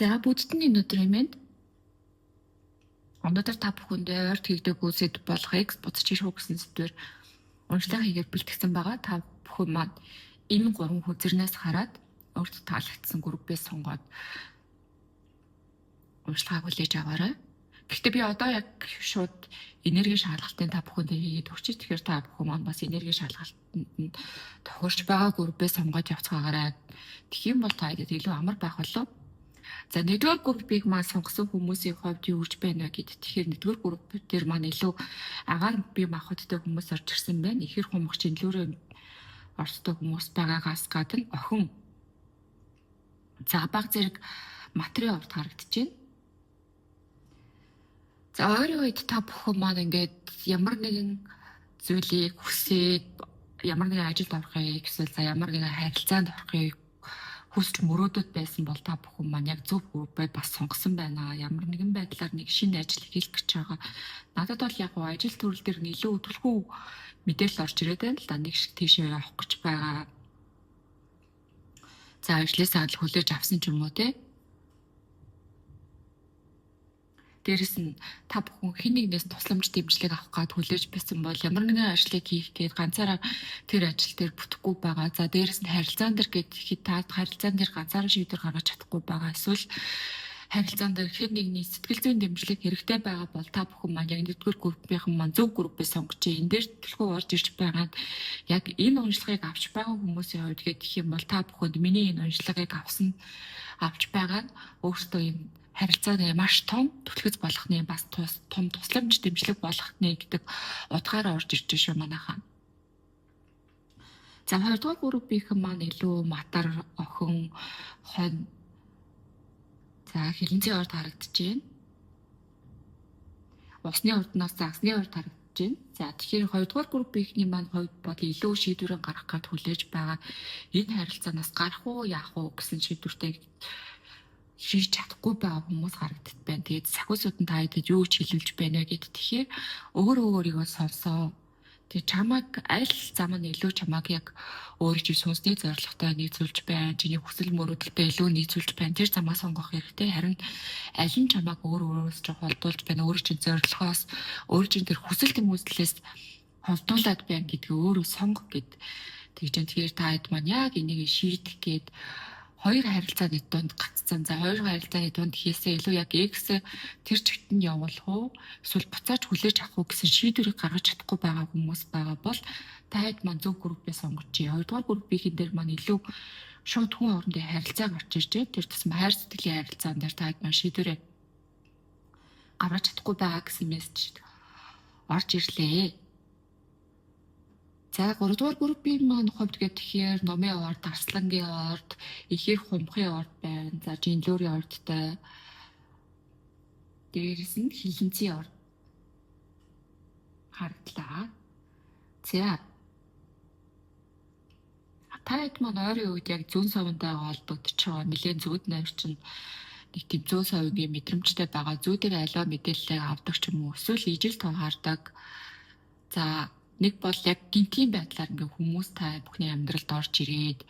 За, бүгдд нь энэ өдрийн мэнд. Өнөөдөр та бүхэндээ ойрт хийгдээгүй сэдв болох X буцаж ирэх үү гэсэн сэдвээр уншлага хийгээд бэлтгэсэн байгаа. Та бүхэн маань энэ гурван хүзэрнээс хараад өөртөө таалагдсан группээ сонгоод уншлагаа хүлээж аваарай. Гэхдээ би одоо яг шууд энерги шалгалтын та бүхэндээ хийгээд өгчээ. Тэгэхээр та бүхэн маань бас энерги шалгалтанд нь тохирч байгаа группээ сонгоод явцгаагаарай. Тэгэх юм бол та хэд илүү амар байх болов. За, нэгдүгээр группийг маань сонгосон хүмүүсийн хувьд юу гэж байна вэ гэд. Тэгэхээр нэгдүгээр групп дээр маань илүү агаар бие махбодтой хүмүүс орж ирсэн байна. Ихэр хумх шинэлүүрээ орцтой хүмүүс байгаагаас гадна охин, за, баг зэрэг матрийн урд харагдаж байна. За, ойрын үед та бүхэн маань ингээд ямар нэгэн зүйлийг хүсээд, ямар нэгэн ажилд орохыг эсвэл за ямар нэгэн харилцаанд орохыг хүсч мөрөөдөд байсан бол та бүхэн маань яг зөв группээ бас сонгосон байна. Ямар нэгэн байдлаар нэг шинэ ажил хийх гэж байгаа. Надад бол яг ажил төрөл дээр нь илүү төлхөө мэдээлэл орж ирээд байна л да. Нэг шиг тийшээ явах гэж байгаа. За, ажлын санал хүлээж авсан ч юм уу, те. Дээрэс нь та бүхэн хэн нэгнээс тусламж дэмжлэг авах гээд хүлээж байсан бол ямар нэгэн ажлыг хийх гээд ганцаараа тэр ажил дээр бүтэхгүй байгаа. За, дээрэс нь харилцаан дээр гэхэд та харилцаан дээр ганцаараа шийдвэр гаргаж чадахгүй байгаа. Эсвэл харилцаан дээр хэн нэгний сэтгэл зүйн дэмжлэг хэрэгтэй байгаа бол та бүхэн маань яг нэгдүгээр группийнхэн маань зөв группээ сонгожээ. Энэ дээр төлхөө орж ирж байгаа нь яг энэ уншлагыг авч байгаа хүмүүсийн хувьд гэх юм бол та бүхэнд миний энэ уншлагыг авсан авч байгаа нь өөртөө юм харилцааны маш том түлхэц болох нэ, бас том тусламж дэмжлэг болох нэ гэдэг утгаараа орж ирж шүү манайхаа. За, хоёрдугаар группийнхэн маань илүү матар, охин, хонь, за, хилэнцгийн орд харагдаж байна. Усны ордноос загсны орд харагдаж байна. За, тэгэхээр хоёрдугаар группийнхний маань хувьд бол илүү шийдвэрээ гаргах гээд хүлээж байгаа. Энэ харилцаанаас гарах уу, яах уу гэсэн шийдвэртэй шийдэж чадахгүй байгаа хүмүүс харагддаг байна. Тэгээд сахиусууд нь та хэд юу ч хэлүүлж байна вэ гэд. Тэгэхээр өөрөө өөрийгөө сонсоо. Тэгээд чамайг аль зам нь илүү чамайг яг өөрийн чинь сүнсний зорилготой нийцүүлж байна. Чиний хүсэл мөрөөдөлтэй илүү нийцүүлж байна. Тэр замаа сонгох хэрэгтэй. Харин аль нь чамайг өөр өөрөөс ч холдуулж байна. Өөрийн чинь зорилгоос, өөрийн чинь тэр хүсэл тэмүүллээс холдуулад байна гэдгийг өөрөө сонго гэд. Тэгж чинь тэгэхээр та хэд маань яг энийг шийдэх гээд хоёр харилцааны дунд гацсан. За, хоёр харилцааны дунд хийсээ илүү яг X тэр чигт нь явуулах уу эсвэл буцааж хүлээж авах уу гэсэн шийдвэрийг гаргаж чадахгүй байгаа хүмүүс байгаа бол та хэд маань зөв группээ сонгож. Хоёрдугаар группийн дээр маань илүү шууд хүн хоорондын харилцаа гарч ирж байна. Тэр тусам хайр сэтгэлийн харилцаан дээр та хэд маань шийдвэрээ гаргаж чадахгүй байгаа гэсэн мессеж орж ирлээ. За, 3 дугаар группийн маань хувьд гэхээр номын орд, арслангийн орд, ихэр хумхын орд байна. За, жинлүүрийн ордтой. Дээрээс нь хилэнцгийн орд харагдлаа. За, та хэд маань ойрын үед яг зүүн совинтойгоо холбогдож байгаа нэлээд зүуд найрчин нэг тийм зүүн совингийн мэдрэмжтэй байгаа. Зүүдээр аливаа мэдээллийг авдаг ч юм уу эсвэл ижил тунхаардаг. За, нэг бол яг гинтийн байдлаар ингээ хүмүүс та бүхний амьдралд орж ирээд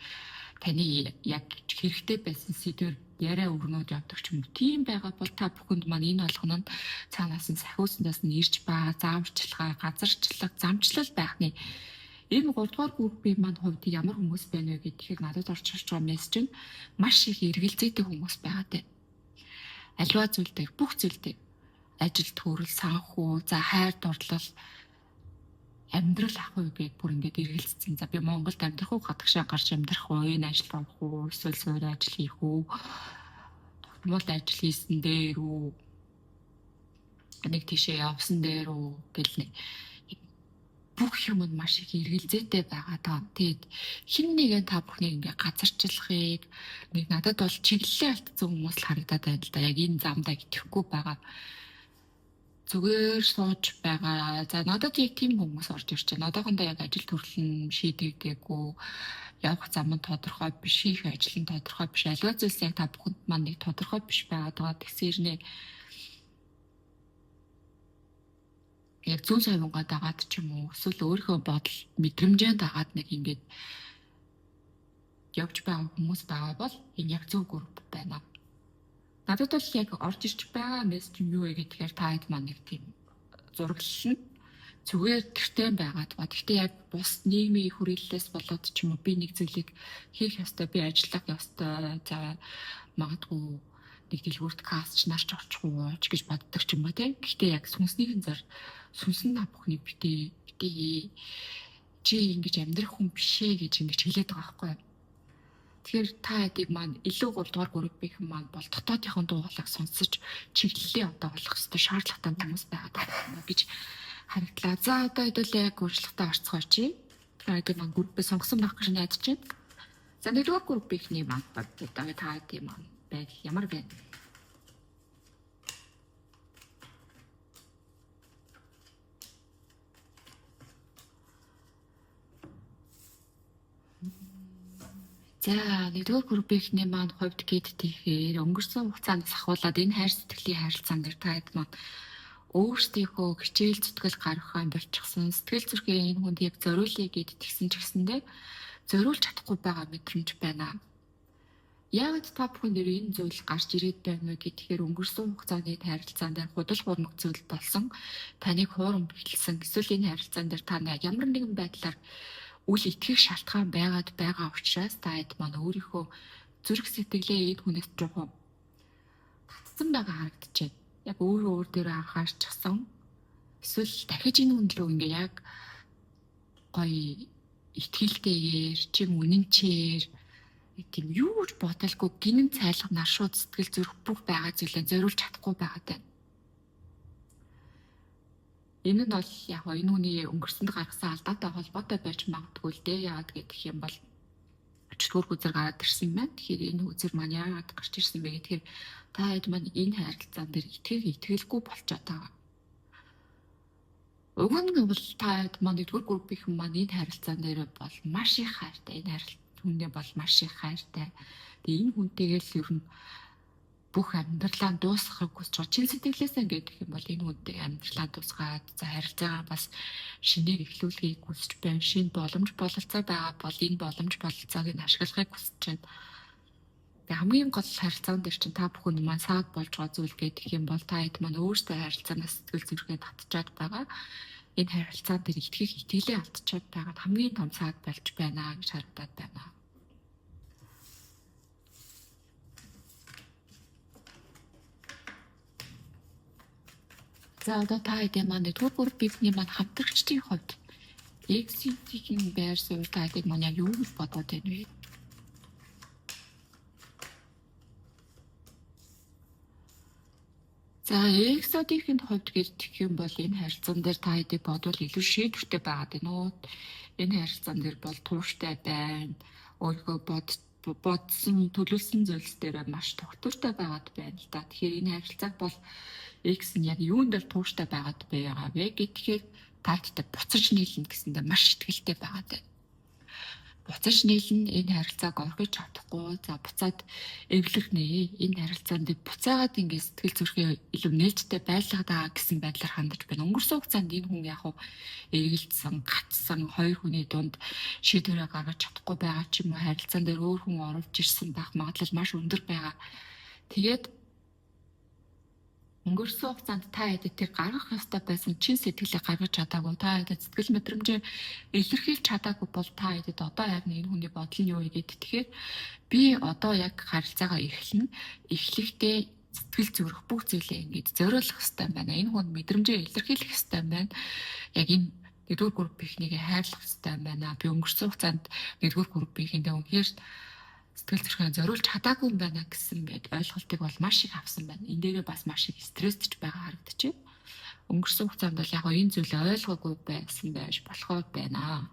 таны яг хэрэгтэй байсан сэдвэр яриа өрнөд явдаг ч юм уу. Тийм байгаа бол та бүхэнд маань энэ болгоно нь цаанаас нь сахиуснаас нь ирж байгаа зааварчилгаа, газарчлаг, замчлал байх нь. Энэ 3 дугаар группийн маань хувьд ямар хүмүүс байна вэ гэхээр надад орж ирж байгаа мессеж нь маш их эргэлзээтэй хүмүүс байгаа те. Аливаа зүйл дээр, бүх зүйл дээр, ажил төрөл, санхүү, за хайр дурлал, амьдрал ах уу гэдээ бүр ингээд эргэлзсэн. За, би Монголд амьдрах уу, гадагшаа гарч амьдрах уу, энэ ажил авах уу, эсвэл суурь ажил хийх үү, тогтмол ажил хийсэн дээр үү, нэг тийшээ явсан дээр үү гэл нэг бүх юм нь маш их эргэлзээтэй байгаа даа. Тэгээд хэн нэгэн та бүхнийг ингээ газарчлахыг нэг надад бол чиглэлээ алдсан хүмүүс л харагдаад байна л да. Яг энэ замдаа итгэхгүй байгаа, зүгээр сууж байгаа. За, надад яг тийм хүмүүс орж ирж байна. Одоохондоо яг ажил төрөл нь шийдэгдээгүй, явах зам нь тодорхой биш, хийх ажил нь тодорхой биш. Аливаа зүйлс яг та бүхэнд маань нэг тодорхой биш байгаад байгаа. Тэгсэрнээ яг зүүн совингаа дагаад ч юм уу эсвэл өөрийнхөө бодол мэдрэмжээ дагаад нэг ингээд явж байгаа хүмүүс байгаа бол энэ яг зөв групп байна. Надад бол яг орж ирж байгаа мессеж нь юу вэ гэхээр та хэд маань нэг тийм зураглал нь зүгээр гэртээ байгаад ба. Гэхдээ яг бус нийгмийн хүрээллээс болоод ч юм уу би нэг зүйлийг хийх ёстой, би ажиллах ёстой. За магадгүй нэг дэлгүүрт касч нарч орчих уу ч гэж боддог ч юм уу тийм. Гэхдээ яг сүнснийхэн зар сүнсэн та бүхний битээ битээ чи ингэж амьдрах хүн биш ээ гэж ингэж хэлээд байгаа байхгүй юу. Тэгэхээр та хэдийг маань илүү 3 дугаар группийнхэн маань бол дотоодынхон дуу хоолойг сонсож чиглэлээ одоо олох ёстой шаардлагатай хүмүүс байгаад байна гэж харагдлаа. За одоо хэдүүлээ яг урьдчилалтаа орцгооч. Та хэдийг маань группээ сонгосон байх гэж найдаж байна. За нэгдүгээр группийнхний маань одоо та хэдийн маань байдал ямар байна? За нэгдүгээр группийнхний маань хувьд гээд тэгэхээр өнгөрсөн хугацаанд ахуулаад энэ хайр сэтгэлийн харилцаан дээр та хэд маань өөрсдийнхөө хичээл зүтгэл гаргахаа болчихсон, сэтгэл зүрхээ энэ хүнд яг зориулъя гэд тэгсэн ч гэсэндээ зориулж чадахгүй байгаа мэдрэмж байна. Яагаад та бүхэн дээр энэ зүйл гарч ирээд байна вэ гэхээр өнгөрсөн хугацааны харилцаан дээр худал хуурмаг зүйл болсон, таныг хуурам бэлсэн, эсвэл энэ харилцаан дээр та ямар нэгэн байдлаар үл итгэх шалтгаан байгаад байгаа учраас та хэд маань өөрийнхөө зүрх сэтгэлээ энэ хүнээс жоохон татсан байгаа харагдчихэв. Яг өөрөө өөр дээр анхаарчихсан. Эсвэл дахиж энэ хүн рүү ингээ яг гоё итгэлтэйгээр чим үнэнчээр тийм юу ч бодолгүй гинэн цайлганаар шууд сэтгэл зүрх бүх байгаа зүйлээ зориулж чадахгүй байгаа тань. Энэ нь бол яг энэ хүний өнгөрсөнд гаргасан алдаатай холбоотой байж магадгүй л дээ. Яагаад гэх юм бол өчтгөр хүзэр гараад ирсэн юм байна. Тэгэхээр энэ хүзэр маань яагаад гарч ирсэн бэ гэхээр та хэд маань энэ харилцаан дээр итгэх итгэлгүй болчиход байгаа. Уг нь бол та хэд маань нэгдүгээр группийнхэн маань энэ харилцаан дээр бол маш их хайртай. Энэ харилцаа хүндээ бол маш их хайртай. Тэгээ энэ хүнтэйгээ л ер нь бүх амьдралаа дуусгахыг хүсэж байгаа. Чин сэтгэлээсээ гэдэг юм бол энэ хүнтэй амьдралаа дуусгаад за харилцаагаа бас шинээр эхлүүлэхийг хүсэж байна. Шинэ боломж бололцоо байгаа бол энэ боломж бололцоог нь ашиглахыг хүсэж байна. Тэгээ хамгийн гол харилцаан дээр чинь та бүхэн маань саад болж байгаа зүйл гэдэг юм бол та хэд маань өөрсдөө харилцаанаас сэтгэл зүрхээ татчаад байгаа. Энэ харилцаан дээр итгэх итгэлээ алдчихад байгаа хамгийн том саад болж байна гэж харагдаад байна. За одоо та хэдийн маань нэгдүгээр группийн маань хамтрагчдын хувьд Exit-ийн байр суурь та хэдийг маань яг юу гэж бодоод байна вэ? За Exodus-ийн хувьд гэх юм бол энэ харилцаан дээр та хэдийг бодвол илүү шийдвэртэй байгаад байна уу? Энэ харилцаан дээр бол тууштай байна. Өөрийгөө бодсон, төлөвлөсөн зүйлс дээр маш тогтвортой байгаад байна л да. Тэгэхээр энэ харилцааг бол X нь яг юун дээр тууштай байгаад байгаа вэ гэхээр тааттай буцаж нийлнэ гэсэндээ маш итгэлтэй байгаад байна. Буцаж нийлнэ, энэ харилцааг орхиж чадахгүй. За буцаад эвлэх нэ. Энэ харилцаанд буцаагаад ингээд сэтгэл зүрхээ илүү нээлттэй байлгадаа гэсэн байдлаар хандаж байна. Өнгөрсөн хугацаанд энэ хүн яг эргэлдсэн, гацсан, хоёр хүний дунд шийдвэрээ гаргаж чадахгүй байгаа ч юм уу, харилцаан дээр өөр хүн оруулж ирсэн байх магадлал маш өндөр байгаа. Тэгээд өнгөрсөн хугацаанд та хэдэд тэр гаргах ёстой байсан чин сэтгэлээ гаргаж чадаагүй, та хэдэд сэтгэл мэдрэмжээ илэрхийлж чадаагүй бол та хэдэд одоо яг энэ хүний бодол нь юу вэ гэдэг. Тэгэхээр би одоо яг харилцаагаа эхлэнэ. Эхлэхдээ сэтгэл зүрх бүх зүйлээ ингэж зориулах ёстой юм байна. Энэ хүн мэдрэмжээ илэрхийлэх ёстой юм байна. Яг энэ нэгдүгээр группийнхнийг хайрлах ёстой юм байна. Би өнгөрсөн хугацаанд нэгдүгээр группийнхэнтэй үнэхээр сэтгэл зүрхээ зориулж чадаагүй юм байна гэсэн байд ойлголтыг бол маш их авсан байна. Энэ дээрээ бас маш их стрессдэж байгаа харагдчихэв. Өнгөрсөн хугацаанд бол яг энэ зүйлээ ойлгоогүй байсан байж болохоор байна.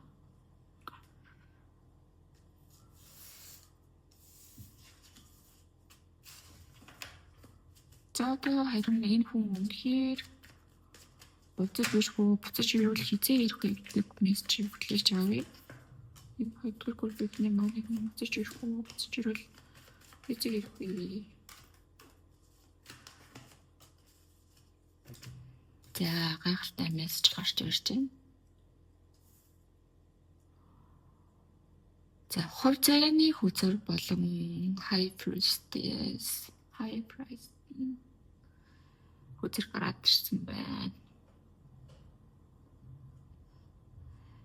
За одоо харин энэ хүн үнэхээр буцаж ирэх үү, буцаж ирвэл хизээ ирэх вэ гэдэг мессежийг хүлээж авъя. Энэ хоёрдугаар группийн маань буцаж ирэх үү, буцаж ирвэл хизээ ирэх вэ? За гайхалтай мессеж гарч ирж байна. За хувь заяаны хүзэр болон High Priestess High price хөзөр гараад ирсэн байна.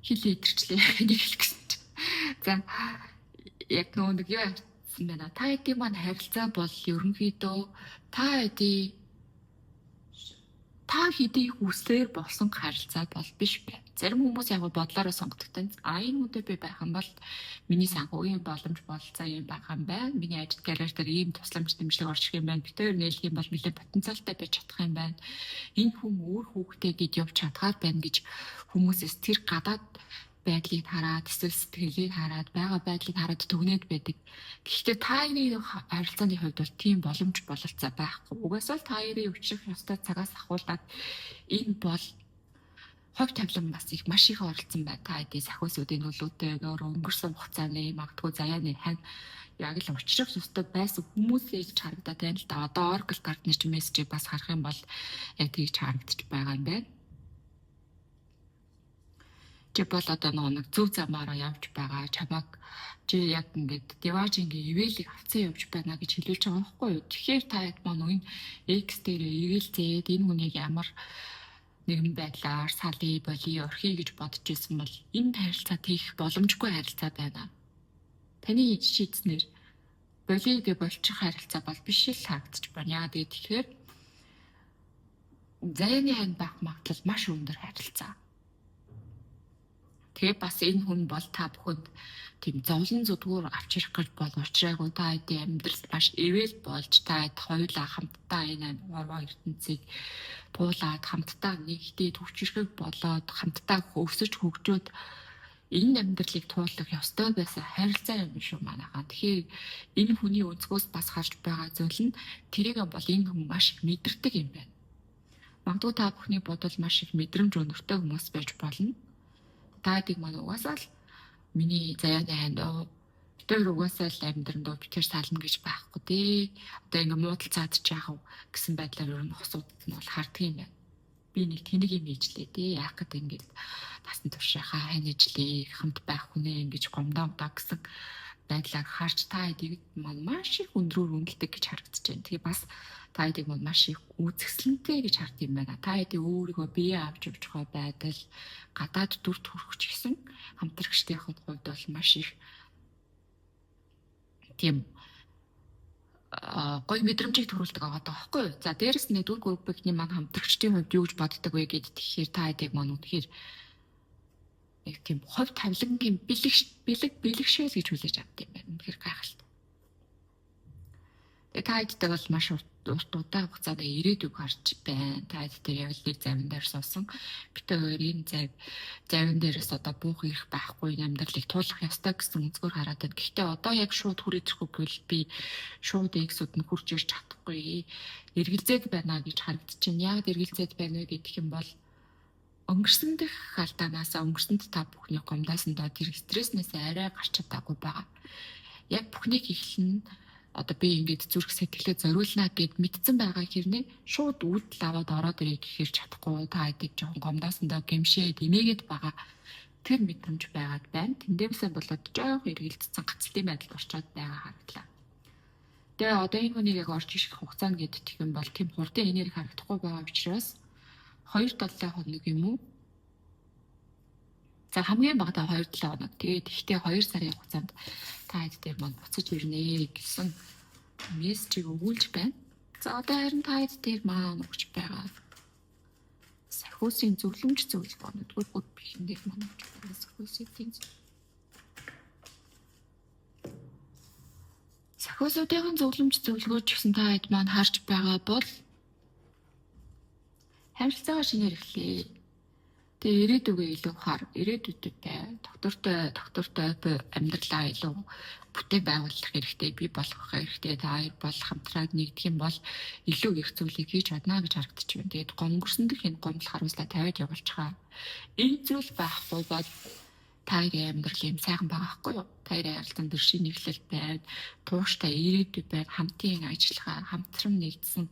Хил идэрчлээ нэг хэлэх гэсэн чинь. За яг нөгөө нэг юу ярьсан байна. Та хэдийн маань харилцаа бол ерөнхийдөө та хэдий хүслээр болсон харилцаа бол биш бай. Зарим хүмүүс яг бодлороо сонгодог. А энэ хүнтэй би байх юм бол миний санхүүгийн боломж бололцоо юм байх юм байна. Миний ажил карьер дээр ийм тусламж дэмжлэг орж ирэх юм байна. Бид хоёр нийлэх юм бол нэлээд потенциалтай байж чадах юм байна. Энэ хүн өөр хүүхдээ гэд явж чадгаар байна гэж хүмүүсээс тэр гадаад байдлыг хараад, эсвэл сэтгэлийг хараад, байгаа байдлыг хараад түгнээд байдаг. Гэхдээ та хоёрын харилцааны хувьд бол тийм боломж бололцоо байхгүй. Угаасаа л та хоёрын өчрөх ёстой цагаас ахуулаад энэ бол хувь тавилан бас их маш их оролцсон байна. Та хэдий сахиусуудын нөлөөтэй өөр өнгөрсөн хугацааны магадгүй заяаны хань яг л учрах ёстой байсан хүмүүсээ гэж харагдаад байна л да. Одоо Oracle card-ны ч мессежийг бас харах юм бол яг тэгж харагдчих байгаа юм байна. Чи бол одоо нэг зөв замаараа явж байгаа, чамайг чи яг ингээд диважингийн ивэлийг авцсан явж байна гэж хэлүүлж байгаа байхгүй юу? Тэгэхээр та хэд маань энэ X дээр эргэлзээд энэ хүнийг ямар нэгэн байдлаар салъя, болиё, орхиё гэж бодож исэн бол энэ харилцаа тийх боломжгүй харилцаа байна. Таны шийдснээр болиё гэж болчих харилцаа бол биш л харагдчих байна. Яагаад гэвэл заяаны хань байх магадлал маш өндөр харилцаа. Тэгээ бас энэ хүн бол та бүхэнд тийм зовлон зүдгүүр авчрах гэж бол учраагүй. Та хэдийн амьдрал маш ивэл болж та хэд хоёулаа хамтдаа энэ орвоо ертөнцийг туулаад хамтдаа нэгдээ төвчрхэг болоод хамтдаа өсөж хөгжөөд энэ амьдралыг туулах ёстой байсан харилцаа юм шүү манайхаа. Тэгэхээр энэ хүний өнцгөөс бас харж байгаа зүйл нь тэрийг бол энэ хүн маш их мэдэрдэг юм байна. Магадгүй та бүхний бодвол маш их мэдрэмж өндөртэй хүмүүс байж болно. Та хэдийг маань угаасаа л миний заяаны ханд бид хоёр угаасаа л амьдран доо бид хоёр сална гэж байхгүй дээ. Одоо ингээ муудалцаад ч яах вэ гэсэн байдлаар ер нь хосууд нь бол харддаг юм байна. Би нэг тэнэг юм ижлээ дээ. Яах гэдэг ингээд тасны туршийнхаа хань ижлээ, хамт байх хүнээ ингэж гомдоо гэсэн байдлаар харж та хэдийг маань маш их өндрөөр үнэлдэг гэж харагдаж байна. Тэгээ бас та хэдийг маань маш их үзэсгэлэнтэй гэж хард юм байна. Та хэдий өөрийгөө бие авч явж байгаа байдал гадаад дүр төрхч гэсэн хамтрагчдын хувьд бол маш их тийм гоё мэдрэмжийг төрүүлдэг байгаа байхгүй юу? За дээрэс нь дүүр группийн маань хамтрагчдын хувьд юу гэж боддог вэ гэд тэгэхээр та хэдийг маань үнэхээр нэг тийм хувь тавилангийн бэлэг бэлэгшээл гэж хүлээж авд юм байна. Үнэхээр гайхалтай. Тэгээ та хэдтэй бол маш урт удаан хугацаанд ирээдүйг харж байна. Та хэд дээр яг л нэг завин дээр суусан. Бид хоёр энэ завин дээрээс одоо буух ирэх байхгүй амьдралыг туулах ёстой гэсэн өнцгөр хараад байна. Гэхдээ одоо яг шууд хүрээд ирэхгүй гэвэл би шууд X-үүд нь хурж ирж чадахгүй. Эргэлзээд байна гэж харагдчихэв. Яг эргэлзээд байна вэ гэх юм бол өнгөрсөн дэх алдаанаас өнгөрсөнд та бүхний гомдоосондоо тэр стресснээс арай гарч чадаагүй байгаа. Яг бүхнийг эхлэн одоо би ингээд зүрх сэтгэлээ зориулнаа гэд мэдсэн байгаа хэрнээ шууд үйлдэл аваад ороод ирээ гэхээр чадахгүй та хэдийг жоохон гомдоосондоо гэмшээд имээгээд байгаа тэр мэдрэмж байгаад байна. Тэндээсээ болоод жоох эргэлдсэн гацалтын байдалд орчоод байгаа харагдлаа. Тэгээ одоо энэ хүнийг яг орж ирэх хугацаанд гэдэг юм бол тийм хурдан энерги харагдахгүй байгаа учраас 2-7 хоног юм уу? За хамгийн багадаа 2-7 хоног. Тэгээд ихтэй 2 сарын хугацаанд та хэд дээр маань буцаж ирнэ гэсэн мессежийг өгүүлж байна. За одоо харин та хэд дээр маань өгч байгаа сахиусын зөвлөмж зөвлөгөө нэгдүгээр групп дээр маань өгч байгаа сахиусуудын зөвлөмж зөвлөгөө ч гэсэн та хэд маань харж байгаа бол харилцаагаа шинээр эхлэе. Тэгээ ирээдүгээ илүү хар, ирээдүйдээ доктортой амьдралаа илүү бүтээн байгуулах хэрэгтэй, бий болгох хэрэгтэй. Та хоёр бол хамтраад нэгдэх юм бол илүү их зүйлийг хийж чадна гэж харагдчих байна. Тэгээд гомгөрсөн дэх энэ гомдол харуулслаа тавиад явуулчихаа. Энэ зүйл байхгүй бол та хоёрын амьдрал юм сайхан байгаа хгүй юу? Та хоёрын харилцаанд дэр шинэ эхлэл байна, тууштай ирээдүй байна, хамтын ажиллагаа, хамтран нэгдсэн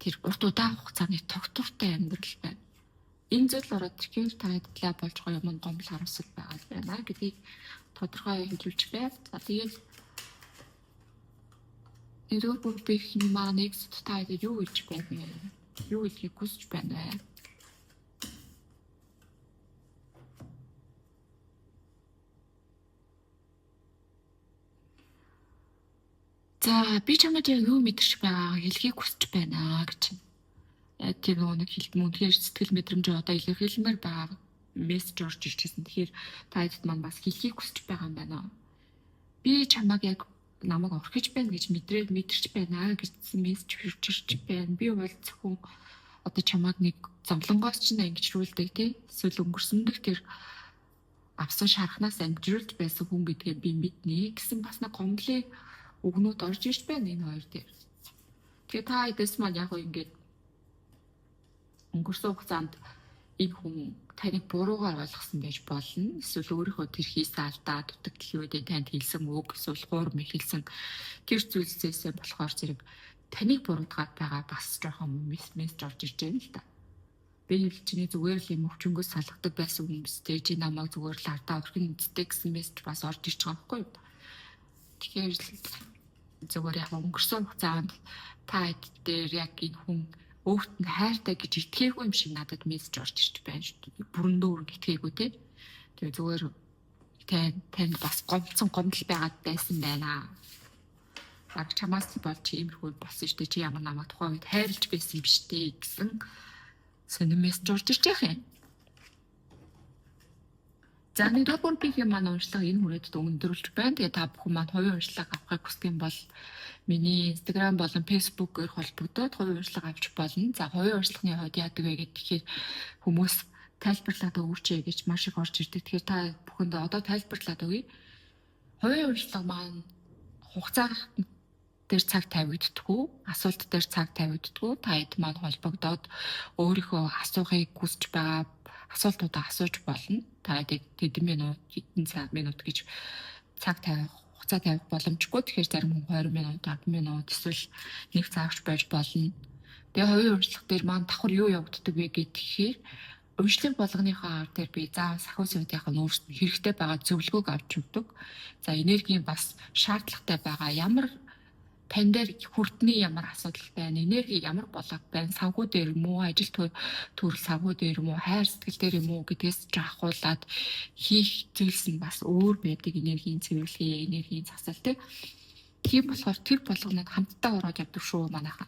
тэр урт удаан хугацааны тогтвортой амьдрал байна. Энэ зүйл ороод ирэхээр та хэдлээ болж байгаа юм гомдол харуулсал байгаа байна гэдгийг тодорхой хэлүүлж байв. За тэгээд Нэгдүгээр группийн маань нэг та юу хэлж байна вэ? Юу хэлхийг хүсэж байна вэ? За, би чамд яг юу мэдэрч байгаагаа хэлхийг хүсэж байна гэж. Яг тийм нөгөө нэг хэлт мөнхээр сэтгэл мэдрэмж одоо илэрхийлмээр байгаа мессеж орж ирж байсан. Тэгэхээр та хэд маань бас хэлхийг хүсэж байгаа юм байна. Би чамайг яг намайг орхиж байна гэж мэдрээд мэдэрч байна гэсэн мессеж хүрч ирж байна. Би бол зөвхөн одоо чамайг нэг зовлонгоос чинь ангижруулдаг тий. Эсвэл өнгөрсөн дэх тэр авсан шархнаас ангижруулж байсан хүн гэдгээ би мэднэ гэсэн бас нэг гомдлын үгнүүд орж ирж байна энэ хоёр дээр. Тэгээ та хэдээс маань яг ингээд өнгөрсөн хугацаанд энэ хүн таныг буруугаар ойлгосон байж болно. Эсвэл өөрийнхөө тэр хийсэн алдаа, дутагдлын үедээ танд хэлсэн үг, эсвэл хуурм хэлсэн тэр зүйлсээсээ болохоор зэрэг таныг буруутгаад байгаа бас жоохон мессеж орж ирж байна л да. Би чиний зүгээр л юм өвчнгөөс салгадаг байсан хүн биз дээ. Чи намайг зүгээр л ардаа өрхөн мэддэг гэсэн мессеж бас орж ирж байгаа байхгүй юу? Тэгэхээр зүгээр яг өнгөрсөн хугацаанд та хэд дээр яг энэ хүн өөрт нь хайртай гэж итгээгүй юм шиг надад мессеж орж ирж байна шүү дээ. Бүрэн дүүрэн итгээгүй те. Тэгээ зүгээр танд бас гомдсон гомдол байгаад байсан байна. Яг чамаас болж иймэрхүү болсон шүү дээ. Чи ямар намайг тухайн үед хайрлаж байсан юм биш үү гэсэн сонир мессеж орж ирж байх юм. За, нэгдүгээр группийн маань уншлага энэ хүрээд өндөрлөж байна. Тэгээ та бүхэн маань хувийн уншлага авахыг хүсэх юм бол миний Instagram болон Facebook-ээр холбогдоод хувийн уншлага авч болно. За, хувийн уншлагын хувьд яадаг вэ гэхээр хүмүүс тайлбарлаад өгөөч гэж маш их орж ирдэг. Тэгэхээр та бүхэнд одоо тайлбарлаад өгье. Хувийн уншлага маань хугацаа дээр цаг тавигддаггүй, асуулт дээр цаг тавигддаггүй. Та хэд маань холбогдоод өөрийнхөө асуухыг хүсэж байгаа асуултуудаа асууж болно. Та хэдэн минут, хэдэн цаг минут гэж цаг тавих, хугацаа тавих боломжгүй. Тэгэхээр зарим хүн 20 минут, 10 минут эсвэл нэг цагч байж болно. Тэгээ хувийн уншлага дээр маань давхар юу явагддаг вэ гэхээр уншлаг болгоныхоо ар дээр би заавал сахиу сувдынхаа нүүрс нь хэрэгтэй байгаа зөвлөгөөг авч өгдөг. За, энергийн бас шаардлагатай байгаа ямар тань дээр хүрдний ямар асуудал байна, энерги ямар болоод байна, санхүү дээр юм уу, ажил төрөл санхүү дээр юм уу, хайр сэтгэл дээр юм уу гэдгээс ч ахуулаад хийх зүйлс нь бас өөр байдаг, энергийн цэвэрлэгээ, энергийн засал тий. Тийм болохоор тэр болгонод хамтдаа ороод явдаг шүү манайхаа.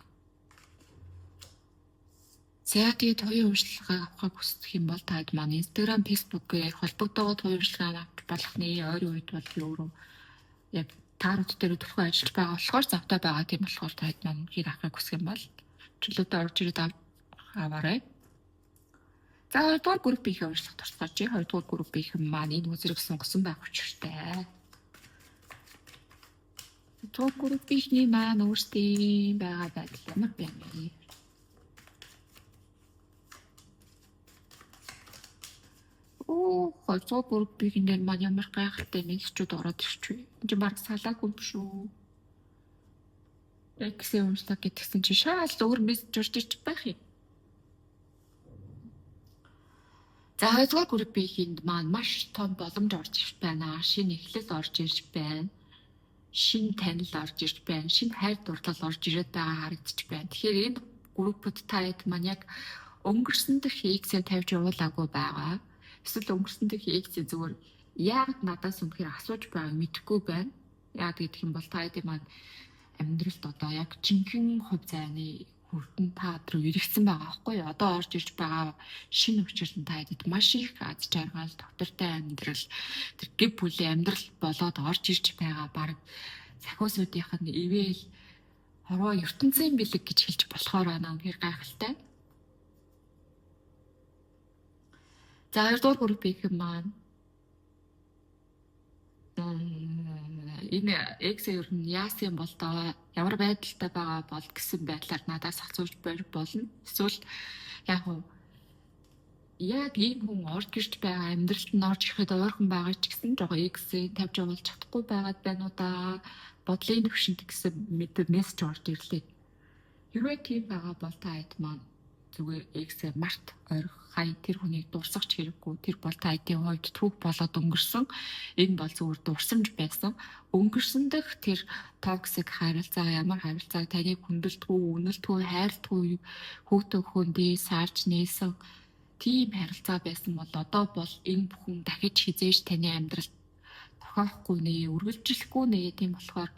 За, тэгээд хувийн уншлагаа авахыг хүсэх юм бол таад маань Instagram, Facebook-ээр холбогдоод хувийн уншлагаа авч болох нэ. Ойрын үед бол би өөрөө яг таарууд дээр төлхөө ажиллаж байгаа болохоор завтай байгаа. Тийм болохоор таад маань хэр авахыг хүсэх юм бол чөлөөтэй орж ирээд аваарай. За, хоёрдугаар группийн уншлах туршлагаж. Хоёрдугаар группийн маань энэ үзрэг сунгасан байх учиртай. Дугаар группийн маань өөрсдийн байгаа байдал ямар байна вэ? Оо, хоёрдугаар группийн дээр маань ямар гайхалтай мессежүүд ороод ирчихвэ. Энд чинь баг салаагүй юм шүү. Эксээ уншлаа гэдгсэн чи шаал өөр мессеж орж ирж байх юм. За, хоёрдугаар группийн маань маш том боломж орж ирж байна. Шинэ эхлэл орж ирж байна. Шинэ танил орж ирж байна. Шинэ хайр дурлал орж ирээд байгаа харагдчих байна. Тэгэхээр энэ группд та хэд маань яг өнгөрсөн дэх X-ээ тавьж явуулаагүй байгаа. Эсвэл өнгөрсөн дэх X-ээ зүгээр яг надаас үнэхээр асууж байгааг мэдэхгүй байна. Яг гэх юм бол та хэдийн маань амьдралд одоо яг жинхэнэ хувь зайны хүрдэн та руу эргэсэн байгаа байхгүй юу? Одоо орж ирж байгаа шинэ учир нь та хэдэд маш их аз жаргал, доктортой амьдрал, тэр гэр бүлийн амьдрал болоод орж ирж байгаа. Баг сахиусуудынх нь ивэл хорвоо ертөнцийн бэлэг гэж хэлж болохоор байна. Үнэхээр гайхалтай. За, хоёрдугаар группийн маань энэ X ер нь яасан бол доо, ямар байдалтай байгаа бол гэсэн байдлаар надаас асууж байж болно. Эсвэл яг уу яг ийм хүн орж ирж байгаа амьдралд нь орж ирэхэд ойрхон байгаа ч гэсэн жоо X-ийг тавьж явуулж чадахгүй байгаад байна уу да, бодлын төвшөнд гэсэн мэд мессеж орж ирлээ. Хэрвээ тийм байгаа бол та хэд маань Зүгээр эксээ март, орх, хай, тэр хүнийг дурсах ч хэрэггүй. Тэр бол та эдийн хувьд түүх болоод өнгөрсөн. Энэ бол зүгээр дурсамж байсан. Өнгөрсөн дэх тэр токсик харилцаа, ямар харилцаа таныг хүндэлтгүй, үнэлтгүй, хайрлтгүй, хүүтэн хөндий сарж нээсэн тийм харилцаа байсан бол одоо бол энэ бүхэн дахиж хизээж таны амьдралд тохиохгүй нэ, үргэлжлэхгүй нэ. Тийм болохоор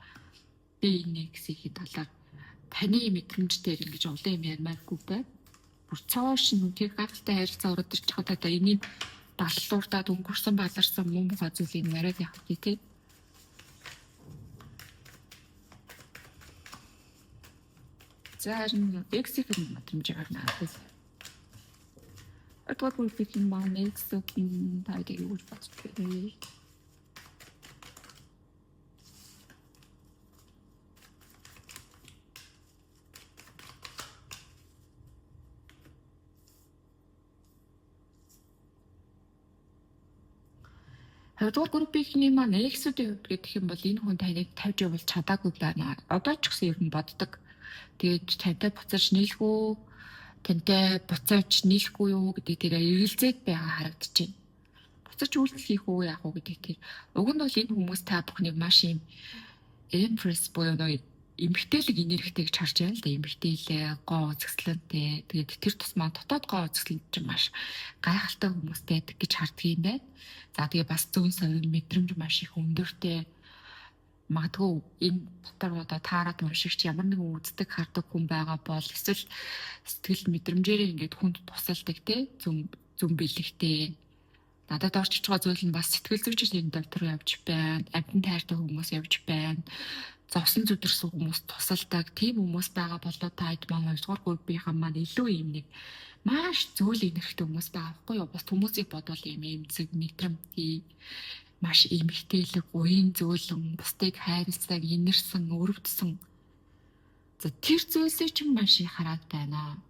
би энэ эксийн талаар таны мэдрэмж дээр ингэж олон юм ярмааргүй бай. Бүр цоо шин тэр гайхалтай харилцаа ороод ирчих одоо та энийг баллуурдаад өнгөрсөн баларсан муу мухай зүйлийг яриад явах тий тий. За харин эксийн мэдрэмжийг харна. Одоор группийн маань эксийн та юу гэж бодож байна вэ? Хоёрдугаар группийнхний маань эксүүдийн хувьд гэх юм бол энэ хүн таныг тавьж явуул чадаагүй байна. Одоо ч гэсэн ер нь боддог. Тэгээд тантай буцаж нийлэх үү, тантай буцаж нийлэхгүй юу гэдэг тэр эргэлзээд байгаа харагдаж байна. Буцаж үйлдэл хийх үү, яах уу гэдэг тэр. Уг нь бол энэ хүмүүс та бүхнийг маш юм empress буюу нөгөө эмгтээлэг энергитэй гэж харж байна л да. Эмгтээлээ, гоо үзэсгэлэнтэй. Тэгээд тэр тусмаа дотоод гоо үзэсгэлэн чинь маш гайхалтай хүмүүстэй байдаг гэж харддаг юм байна. За тэгээ бас зүүн совин мэдрэмж маш их өндөртэй. Магадгүй энэ дотор одоо таарад уншигч ямар нэгэн үздэг хардаг хүн байгаа бол эсвэл сэтгэл мэдрэмжээрээ ингээд хүнд тусалдаг те, зүн бэлэгтэй. Надад орж иж байгаа зүйл нь бас сэтгэл зүйч энэ дотор явж байна. Амьтан тайртай хүмүүс явж байна. Зовсон зүдэрсэн хүмүүс тусалдаг тийм хүмүүс байгаа болоо та хэд маань хоёрдугаар группийнхаа маань илүү юм нэг маш зөөл энергитэй хүмүүс байгаа байхгүй юу? Бас хүмүүсийг бодвол юм эмзэг мэдрэмтий, маш эмгтээлэг, уян зөөлөн, бусдыг хайрлсан, инэрсэн, өрөвдсөн. За тэр зүйлсийг чинь маш их хараад байна.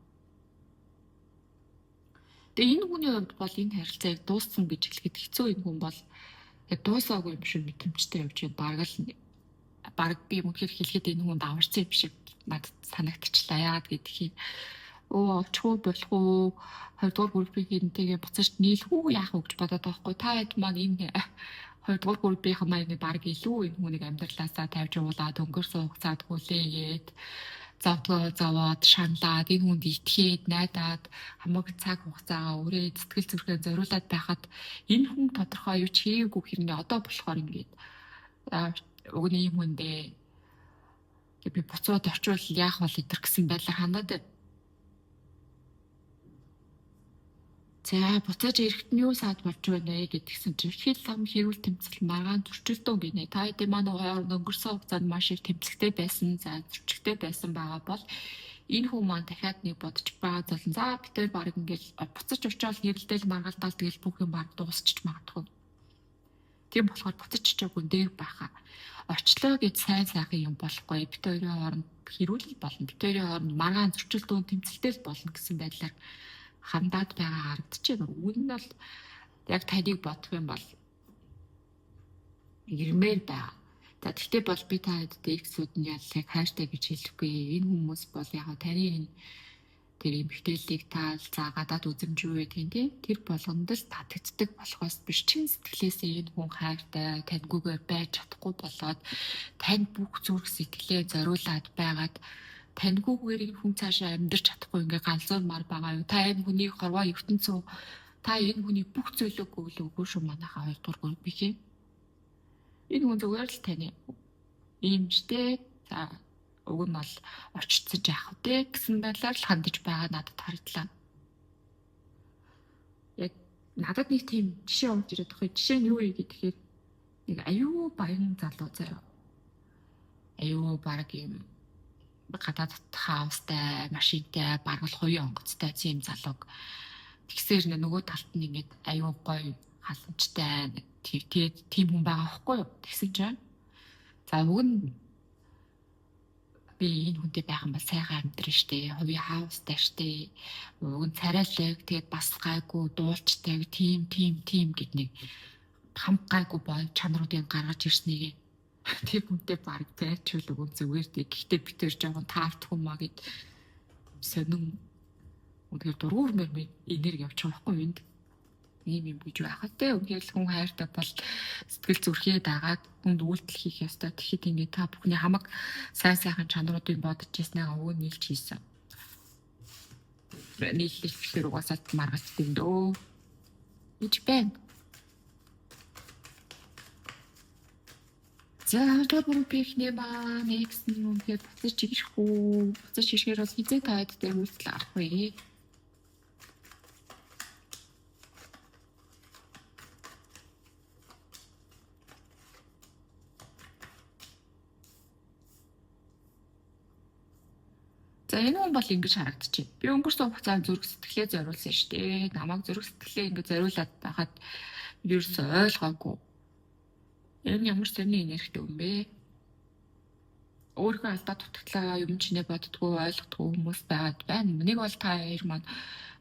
Тэгээ энэ хүний хувьд бол энэ харилцааг дууссан гэж хэлэхэд хэцүү. Энэ хүн бол яг дуусаагүй юм шиг мэдрэмжтэй явж байна. Бараг би үнэхээр хэлэхэд энэ хүнд аварсан юм шиг надад санагдчихлаа. Яагаад гэдгийг очихгүй болох уу, хоёрдугаар группийн хэнтэйгээ буцаж нийлэх үү, яах вэ гэж бодоод байгаа хгүй. Та хэд маань энэ хоёрдугаар группийн маань бараг илүү энэ хүнийг амьдралаасаа тавьж уулаад өнгөрсөн хугацаанд хүлээгээд зовдгоо зовоод шаналаад энэ хүнд итгээд найдаад хамаг цаг хугацаагаа өрөө сэтгэл зүрхээ зориулаад байхад энэ хүн тодорхой юу ч хийгээгүй хэрнээ одоо болохоор ингээд уг нь ийм хүндээ би буцаад очивол яах вэ гэдэг гэсэн байдлаар хандаад байна. За буцааж ирэхэд нь юу саад болж байна вэ гэдгсэн чинь хэл ам хэрүүл тэмцэл маргаан зөрчилдөөн гинэ. Та хэдийн маань хооронд өнгөрсөн хугацаанд маш их тэмцэлтэй байсан, за зөрчилтэй байсан байгаа бол энэ хүн маань дахиад нэг бодож байгаа зүйл. За бид хоёр баг ингээл буцаж очиод хэрэлдээл маргалдаал тэгэл бүх юм баг дуусчих магадгүй. Тийм болохоор буцаж очиагүй дээр байхаа. Очлоо гэж сайн сайхан юм болохгүй. Бид хоёрын хооронд хэрүүл болно. Бид хоёрын хооронд маргаан зөрчилдөөн тэмцэлтэй л болно гэсэн байдлаар хандаад байгаа харагдчихэв. Үүн нь бол яг таныг бодох юм бол ирмээр байгаа. За тэгтээ бол би та хэд X-үүд нь яллыг хайртай гэж хэлэхгүй. Энэ хүмүүс бол яг таны энэ тэр эмгтээлийг таал за гадаад үзэмж юу гэдэг тийм тэр болгонд л татагддаг болохоос биш чин сэтгэлээсээ энэ хүн хайртай таньгүйгээр байж чадахгүй болоод танд бүх зүрх сэтгэлээ зориулаад байгаад таньгүйгээр энэ хүн цаашаа амьдрч чадахгүй ингээ галзуурмаар байгаа юу? Та энэ хүний хорвоо ертөнцөө, та энэ хүний бүх зүйлийг өгөл үгүй шүү манайхаа хоёрдугаар группийнхээ. Энэ хүн зүгээр л таны иймжтэй за уг нь бол очицож яах вэ гэсэн байдлаар л хандаж байгаа надад харагдлаа. Яг надад нэг тийм жишээ орж ирээд байгаа. Жишээ нь юу вэ гэхээр нэг аюу баян залуу заяа. Аюу баг юм гадаад хаустай, машинтай, бараг л хувийн онгоцтой тийм залууг тэгсээр нөгөө талд нь ингээд аюу гоё халамжтай тийм хүн байгаа байхгүй юу? Тэгсэн чинь за уг нь би энэ хүнтэй байх юм бол сайхан амьдрын штэ, хувийн хаустай штэ, уг нь царайлаг, тэгээд бас гайгүй дуулчтай тийм тийм тийм гэд нэг хамт гайгүй бой чанаруудыг гаргаж ирснийг тэр хүнтэй баг байчвал уг зүгээр дээ. Гэхдээ би тэр жоохон таардах юм а гэд сонин Үнэхээр дургуун өрмөр энерги явчих байхгүй юу энд. Ийм юм гэж байхад те. Үнэхээр л хүн хайртай бол сэтгэл зүрхээ дагаад хүнд үйлдэл хийх ёстой. Тэгэхэд ингээд та бүхний хамаг сайн сайхан чанаруудыг бодож ирснээ өвөө нийлж хийсэн. Нийлүүлэхээр угаасаа маргалцдаг юм дөө. Гэж байна. За, хоёрдугаар группийнхний маань X нь үнэхээр буцаж ирэх үү? Буцаж ирэхээр бол хизээ та хэд дээр үйлдэл авах вэ? За, энэ хүн бол ингэж харагдчихэв. Би өнгөрсөн хугацаанд зүрх сэтгэлээ зориулсан шүү дээ. Намайг зүрх сэтгэлээ ингэж зориулаад байхад би ерөөсөө ойлгоогүй. Энэ ямар сонин энергитэй юм бэ? Өөрийнхөө алдаа дутагдлаа юм чинээ боддгоо, ойлгодгоо хүмүүс байгаад байна. Нэг бол та хоёр маань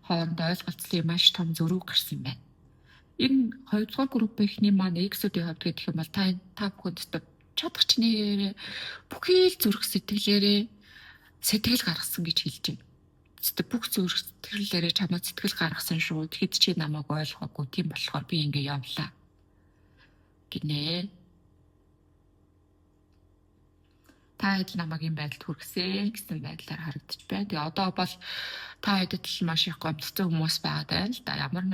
хоорондоо ойлголцлын маш том зөрүү гарсан юм байна. Энэ хоёрдугаар группийнхний маань X-үүдийн хувьд гэх юм бол та бүхэнд чадах чинээгээр бүхий л зүрх сэтгэлээрээ сэтгэл гаргасан гэж хэлж байна. Бүх зүрх сэтгэлээрээ чамайг сэтгэл гаргасан шүү. Тэгэхэд чи намайг ойлгоогүй. Тийм болохоор би ингэ явлаа гинэ. Та хэд намайг ийм байдалд хүргэсэн гэсэн байдлаар харагдчих байна. Тэгээ одоо бол та хэдэд л маш их гомдсон хүмүүс байгаад байна л да. Ямар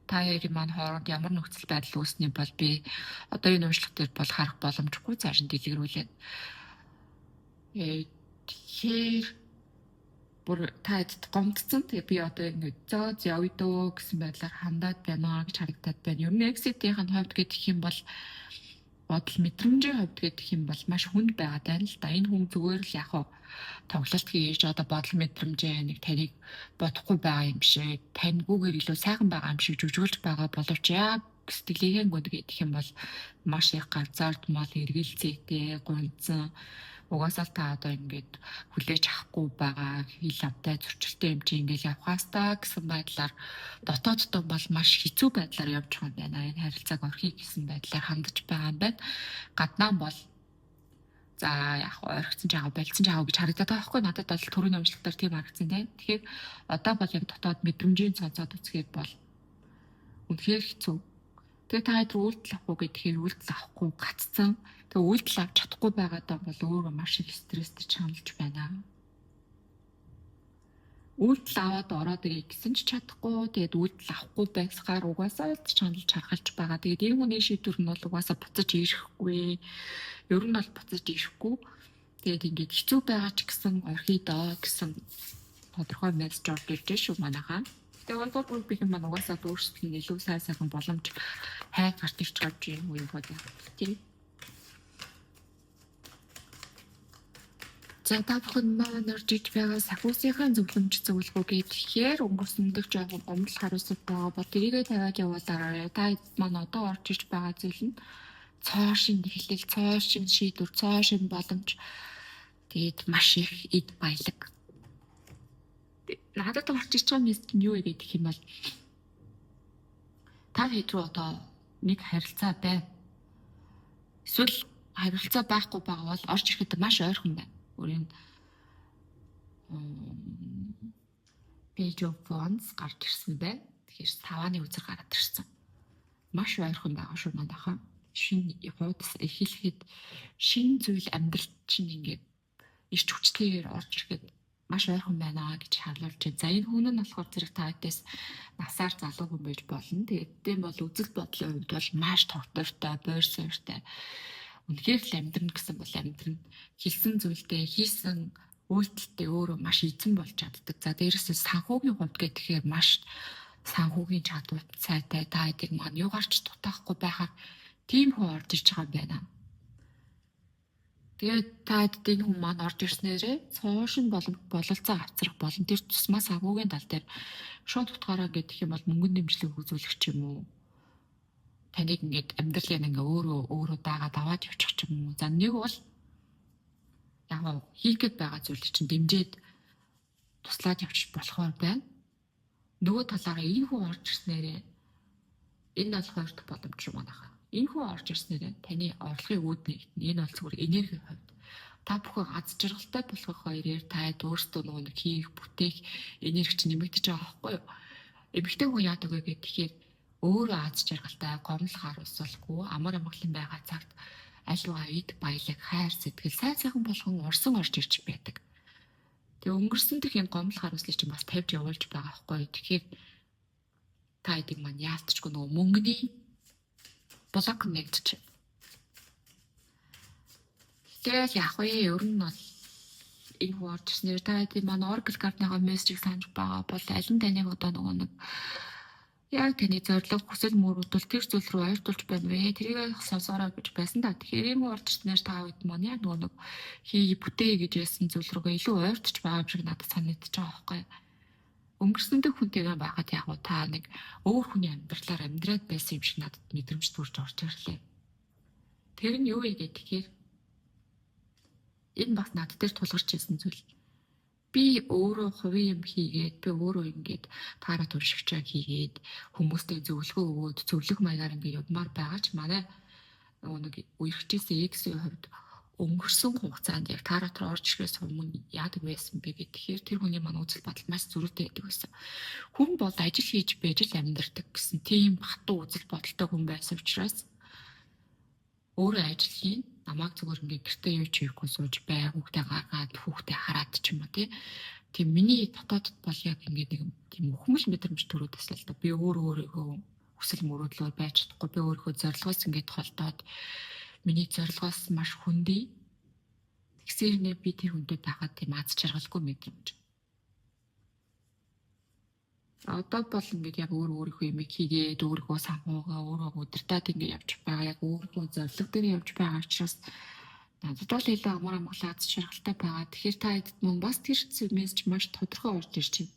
та хоёрын маань хооронд ямар нөхцөл байдал үүсний бол би одоо энэ уншлага дээр бол харах боломжгүй цааш нь дэлгэрүүлээд. Тэгэхээр бүр та хэдэд гомдсон. Тэгээ би одоо ингэ зөөз явъя дөө гэсэн байдлаар хандаад байна гэж харагдаад байна. Ер нь exit-ийн хувьд гэх юм бол бодол мэдрэмжийн хувьд гэх юм бол маш хүнд байгаад байна л да. Энэ хүн зүгээр л яг хуу тоглолт хийж одоо бодол мэдрэмжээ нэг таныг бодохгүй байгаа юм шиг, таньгүйгээр илүү сайхан байгаа юм шиг жүжиглж байгаа боловч яг сэтгэлээгээ гүнд гэх юм бол маш их ганцаардмал, эргэлзээтэй, гунцсан. Угаасаа л та одоо ингээд хүлээж авахгүй байгаа хил амтай зөрчилтэй юм чи ингээд явхаас та гэсэн байдлаар дотооддоо бол маш хэцүү байдлаар явж байгаа юм байна. Энэ харилцааг орхиё гэсэн байдлаар хандж байгаа юм байна. Гаднаа бол за яг орхисон ч яага болцсон ч яага гэж харагдаад байгаа байхгүй. Надад бол түрүүний уншлагаар тийм харагдсан тийм. Тэгэхээр одоо бол яг дотоод мэдрэмжийн цонцоод үзэхээр бол үнэхээр хэцүү. Тэгээ та хэд үйлдэл авахгүй гэхээр үйлдэл авахгүй гацсан. Тэгээ үйлдэл авч чадахгүй байгаадаа бол өөрөө маш их стресстэй чаналж байна. Үйлдэл аваад ороод ирээ гэсэн ч чадахгүй. Тэгээд үйлдэл авахгүй байсгаар угаасаа чаналж харгалж байгаа. Тэгээд энэ хүний шийдвэр нь бол угаасаа буцаж ирэхгүй. Ер нь бол буцаж ирэхгүй. Тэгээд ингээд хэцүү байгаа ч гэсэн орхиё доо гэсэн тодорхой мессеж орж ирж шүү манайхаа. Тэгээ хоёрдугаар группийн маань угаасаа өөрсдөд нь илүү сайн сайхан боломж хайг гарч ирж байгаа юм уу бол тийм. За та бүхэн маань орж иж байгаа сахиусынхаа зөвлөмж зөвлөгөө гэхээр өнгөрсөн дэх жоохон гомдол хариуцлага байгаа бол тэрийгэ тавиад явуулаарай. Та маань одоо орж иж байгаа зүйл нь цоо шин эхлэл, цоо шин шийдвэр, цоо шин боломж. Тэгээд маш их эд баялаг. Надад орж иж байгаа мессеж нь юу вэ гэх юм бол та хэд рүү одоо нэг харилцаа байна. Эсвэл харилцаа байхгүй байгаа бол орж ирэхэд маш ойрхон байна. Өөрийн Page of Wands гарч ирсэн байна. Тэгэхээр савааны үзэр гараад ирсэн. Маш ойрхон байгаа шүү манайхаа. Шинэ хуудас эхлэхэд шинэ зүйл амьдрал чинь ингээд ирч хүчтэйгээр орж ирэхэд маш ойрхон байна гэж харуулж байна. За энэ хүн нь болохоор зэрэг та хэдээс насаар залуу хүн байж болно. Тэгээд тийм бол үзэл бодлын хувьд бол маш тогтвортой, бойр суурьтай. Үнэхээр л амьдрна гэсэн бол амьдрна. Хэлсэн зүйлдээ хийсэн үйлдэлтэй өөрөө маш эзэн болж чаддаг. За дээрэс нь санхүүгийн хувьд гэхээр маш санхүүгийн чадвар сайтай та хэдийг маань юугаарч дутаахгүй байхаар тийм хүн орж ирж байгаа юм байна. Тэгээд та хэд энэ хүн маань орж ирснээрээ цоошин бололцоо авцрах болон тэр тусмаа санхүүгийн тал дээр шууд утгаараа гэх юм бол мөнгөн дэмжлэг үзүүлэх ч юм уу. Таныг ингээд амьдралын ингээ өөрөө өөрөө дагаад аваад явчих ч юм уу. За нэг бол яг хийх гээд байгаа зүйлийг чинь дэмжиж туслаад явчих болохоор байна. Нөгөө талаараа энэ хүн орж ирснээрээ энэ бол хоёр дахь боломж юм байна. Энэ хүн орж ирснээрээ таны орлогын үүднэ. Энэ бол зүгээр энергийн хувьд Та бүхэн аз жаргалтай болох хоёроор та өөрсдөө нөгөө нэг хийх, бүтээх энерги чинь нэмэгдэж байгаа байхгүй юу? Эмэгтэй хүн яадаг вэ гэхээр өөрөө аз жаргалтай, гомдол харуулсалгүй, амар амгалан байгаа цагт аливаа эд баялаг, хайр сэтгэл сайн сайхан болгон урсан орж ирж байдаг. Тэгээ өнгөрсөн дэх юм гомдол харуулслыг чинь бас тавьж явуулж байгаа байхгүй юу? Тэгэхээр та эдийг маань яалтчгүй нөгөө мөнгөний блок нэгдэж. Тэгэл яах вэ? Ер нь бол энэ хүн орж ирснээр та эдийн маань Oracle card-ныхаа мессежийг санаж байгаа бол аль нь таныг одоо нөгөө нэг яг таны зорилго, хүсэл мөрөөдөл тэр зүйл рүү ойртуулж байна вэ? Тэрийг сонсоорой гэж байсан да. Тэгэхээр энэ орж ирснээр та хэд маань яг нөгөө нэг хий бүтээ гэж ярьсан зүйл рүүгээ илүү ойртож байгаа юм шиг надад санагдаж байгаа байхгүй юу? Өнгөрсөн дэх хүнтэйгээ байхад яг уу та нэг өөр хүний амьдралаар амьдраад байсан юм шиг надад мэдрэмж төрж орж ирлээ. Тэр нь юу вэ гэхээр энэ бас над дээр тулгарч ирсэн зүйл. Би өөрөө хувийн юм хийгээд, би өөрөө ингээд таараа туршигчаа хийгээд хүмүүстэй зөвлөгөө өгөөд зөвлөх маягаар ингээд явмаар байгаа ч манай нөгөө нэг үерхжсэн X-ийн хувьд өнгөрсөн хугацаанд яг таараа руу орж ирэхээс өмнө яадаг байсан бэ гэхээр тэр хүний маань үзэл бодол маш зөрүүтэй байдаг байсан. Хүн бол ажил хийж байж л амьдардаг гэсэн тийм хатуу үзэл бодолтой хүн байсан учраас өөрөө ажил хийн, намайг зүгээр ингээд гэртээ юу ч хийхгүй сууж бай, хүүхдээ гаргаад хүүхдээ хараад ч юм уу тий. Тийм миний дотоодд бол яг ингээд нэг тийм өхмөл мэдрэмж төрөөд байсан л да. Би өөрөө өөрийнхөө хүсэл мөрөөдлөөр байж чадахгүй, би өөрийнхөө зорилгоос ингээд холдоод миний зорилгоос маш хүндий. Тэгсэрнээ би тэр хүнтэй байхад тийм аз жаргалгүй мэдрэмж. Одоо бол ингээд яг өөр өөрийнхөө юмыг хийгээд өөрийнхөө санхугаа өөрөө удирдаад ингээд явж байгаа. Яг өөрийнхөө зорилго дээр явж байгаа учраас надад бол илүү амар амгалан аз жаргалтай байгаа. Тэгэхээр та хэд мөн бас тэр мессеж маш тодорхой орж ирж байна.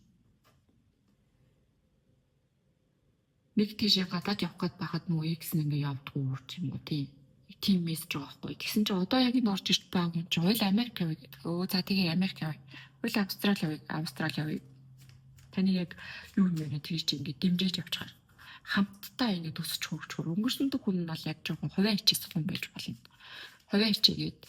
Нэг тийшээ гадаад явах гээд байхад нөгөө X нь ингээд явдггүй ч юм уу тийм. Тийм мессеж байгаа байхгүй. Тэгсэн чинь одоо яг энэ орж ирж байгаа хүн чинь уйл Америк явъя гэдэг. Өө за тэгээ Америк явъя. Уйл Австрали явъя. Австрали явъя. Таны яг юу юм бэ тэр чинь ингээд дэмжиж явчихаар хамтдаа ингээд өсөж хөгжөхөр өнгөрсөн дэх хүн нь бол яг жоохон хувиа хичээсэн хүн байж болно. Хувиа хичээгээд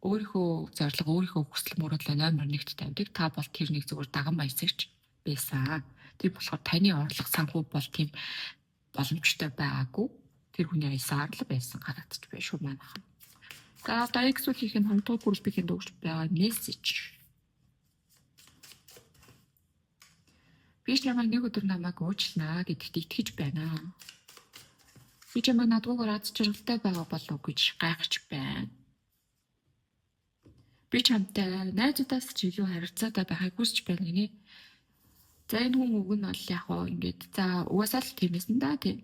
өөрийнхөө зорилго, өөрийнхөө хүсэл мөрөөдлөө номер 1-т тавьдаг. Та бол тэр нэг зүгээр даган баясагч байсан. Тэр болохоор таны орлого санхүү бол тийм боломжтой байгаагүй. Тэр хүний аясаар л байсан харагдчих байна шүү манайхан. За одоо X-ийн 2 дугаар группийн дөгж байгаа мессеж. Би чамайг нэг өдөр намайг уучлаа гэдэгт итгэж байна. Би чамайг надгүйгээр аз жаргалтай байгаа болов гэж гайхаж байна. Би чамтай найзуудаас ч илүү харилцаатай байхыг хүсэж байна гинэ. За энэ хүн үг нь бол яг гоо ингээд за угаасаа л тийм байсан да тийм.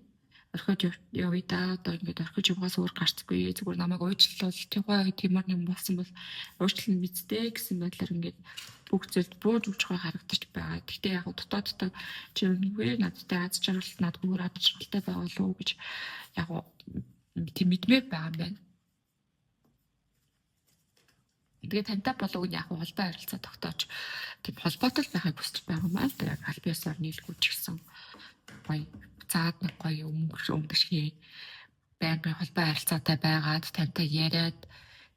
Орхиж явъя да одоо ингээд орхиж явахаас өөр гарцгүй зүгээр намайг уучлал тухай тиймэр юм болсон бол уучлал нь мэдтэй гэсэн байдлаар ингээд бүх зүйлд бууж өгч байгаа харагдаж байгаа. Гэхдээ яг дотооддоо чи үнэхээр надтай аз жаргал надгүйгээр аз жаргалтай байгаа болов уу гэж яг тийм мэдмээр байгаа юм байна. Тэгээ тантай болов нь яг холбоо харилцаа тогтоож тийм холбоотой байхыг хүсэж байгаа юм аа. Яг аль биесээр нийлгүй ч гэсэн гоё цаад нэг гоё өмгөшгий байнгын холбоо харилцаатай байгаад тантай яриад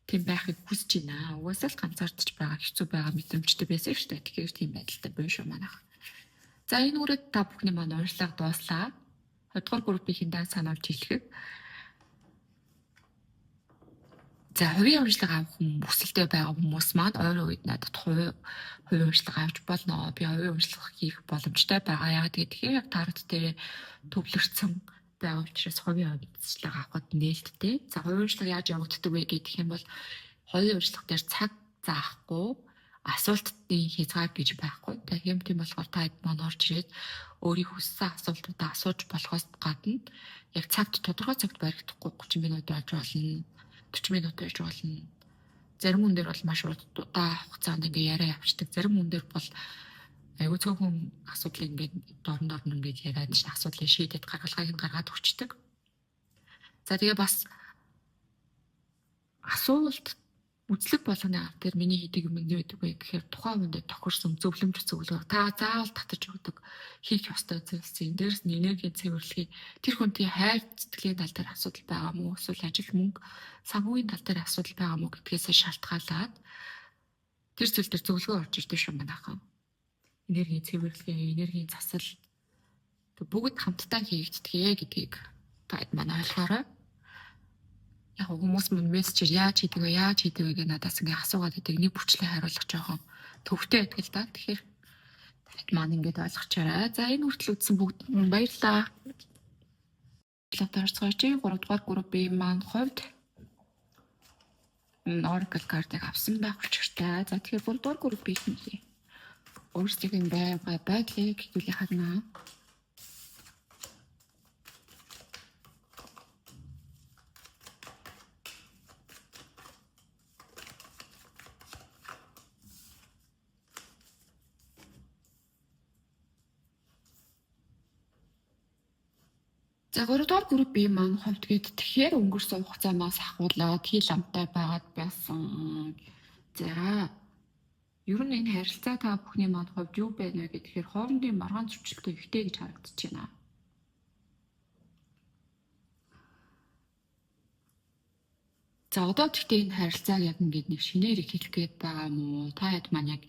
тийм байхыг хүсэж байна. Угаасаа л ганцаардч байгаа хэцүү байгаа мэдрэмжтэй байсан шүү дээ. Тэгэхээр тийм байдалтай буй шүү манайх. За энэ үрээд та бүхний маань уншлага дууслаа. 2 дугаар группийн дан сануулж хэлэхэд за хувийн уншлага авах хүсэлтэй байгаа хүмүүс маань ойрын үед надад хувийн уншлага авч болно. Би хувийн уншлага хийх боломжтой байгаа. Яагаад гэхээр яг тарат дээр төвлөрсөн байгаа учраас хувийн уншлага авахд нээлттэй. За хувийн уншлага яаж явагддаг вэ гэх юм бол хувийн уншлага дээр цаг заахгүй асуултын хязгаар гэж байхгүй. Тийм тийм болохоор та хэд маань орж ирээд өөрийн хүссэн асуултуудаа асууж болохоос гадна яг цагт тодорхой цагт баригдахгүй 30 минут байж болно. 40 минут байж болно. Зарим хүн дээр бол маш удаан хугацаанд ингээ яриа явчихдаг. Зарим хүн дээр бол аюу цөөхөн асуудлыг ингээд дорн дорн ингээд яриад чинь асуудлыг шийдээд гаргалгааг нь гаргаад өгчдөг. За тэгээ бас асуулт Үзлэг болгоны ав дээр миний хийдэг юм нь юу гэдэг вэ гэхээр тухайн хүндээ тохирсон зөвлөмж зөвлөгөө та заавал татаж өгдөг хийх ёстой зүйлс. Дээрс нь энергийн цэвэрлэгийг тэр хүнтэй хайр сэтгэлийн тал дээр асуудал байгаа мó эсвэл ажил мөнгө санхүүгийн тал дээр асуудал байгаа мó гэдгээс шалтгаалаад тэр зүйл дээр зөвлөгөө орж ирдэг шүү манайхан. Энергийн цэвэрлэгээ, энергийн засал бүгд хамтдаа хийгддэг гэдгийг та манай ойлгоорой. Яг хүмүүс мөн мессежээр яаж хийдэг вэ, яаж хийдэг вэ гэж надаас ингээ асуугаад байдаг. Нэг бүрчлээ хариулах жоохон төвтэй байдаг л да. Тэгэхээр танд маань ингээд ойлгочоорой. За энэ хүртэл үзсэн бүгд баярлалаа. Орцгооч 3 дугаар группийн маань хувьд Oracle картыг авсан байх учиртай. За тэгэхээр 3 дугаар группийн өөрсдийн байгаа байдлыг хэдүүлээ харнаа. За 3 дугаар группийн маань хувьд гээд тэгэхээр өнгөрсөн хугацаанаас ахуулаад хил амтай байгаад байсан. За ер нь энэ харилцаа та бүхний маань хувьд юу байна вэ гэхээр хоорондын маргаан зөрчилтэй ихтэй гэж харагдаж байна. За одоо тэгтээ энэ харилцааг яг ингээд нэг шинээр эхлэх гээд байгаа юм уу? Та хэд маань яг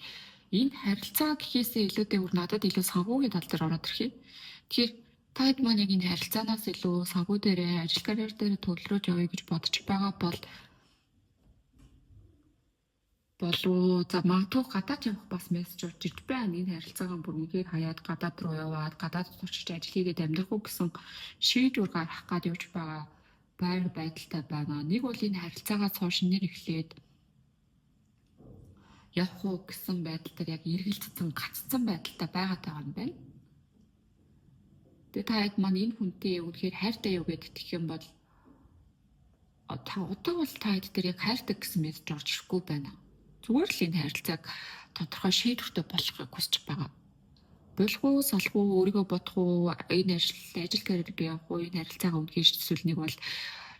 энэ харилцаа гэхээсээ илүүтэй бүр надад илүү санхүүгийн тал дээр ороод ирэх юм. Тэгэхээр та хэд маань яг энэ харилцаанаас илүү санхүү дээрээ ажил карьер дээр төвлөрөөж явъя гэж бодож байгаа бол болов за магадгүй гадаад явах бас мессеж орж ирж байна. Энэ харилцаагаа бүр үнэхээр хаяад гадаад руу яваад гадаад туршиж ажил хийгээд амьдрах уу гэсэн шийдвэр гаргах гад явж байгаа байр байдалтай байна. Нэг бол энэ харилцаагаа цоо шинээр эхлээд явах уу гэсэн байдал дээр яг эргэлзсэн гаццсан байдалтай байгаад байгаа юм байна. Тэгээ та хэд маань энэ хүнтэй үнэхээр хайртай юу гэдээ итгэх юм бол та одоо бол та хэд дээр яг хайртай гэсэн мессеж орж ирэхгүй байна. Зүгээр л энэ харилцааг тодорхой шийдвэртэй болохыг хүсэж байгаа. Болох уу, салах уу, өөрийгөө бодох уу, энэ ажил карьерийг явах уу, энэ харилцаагаа үнэхээр эсвэл нэг бол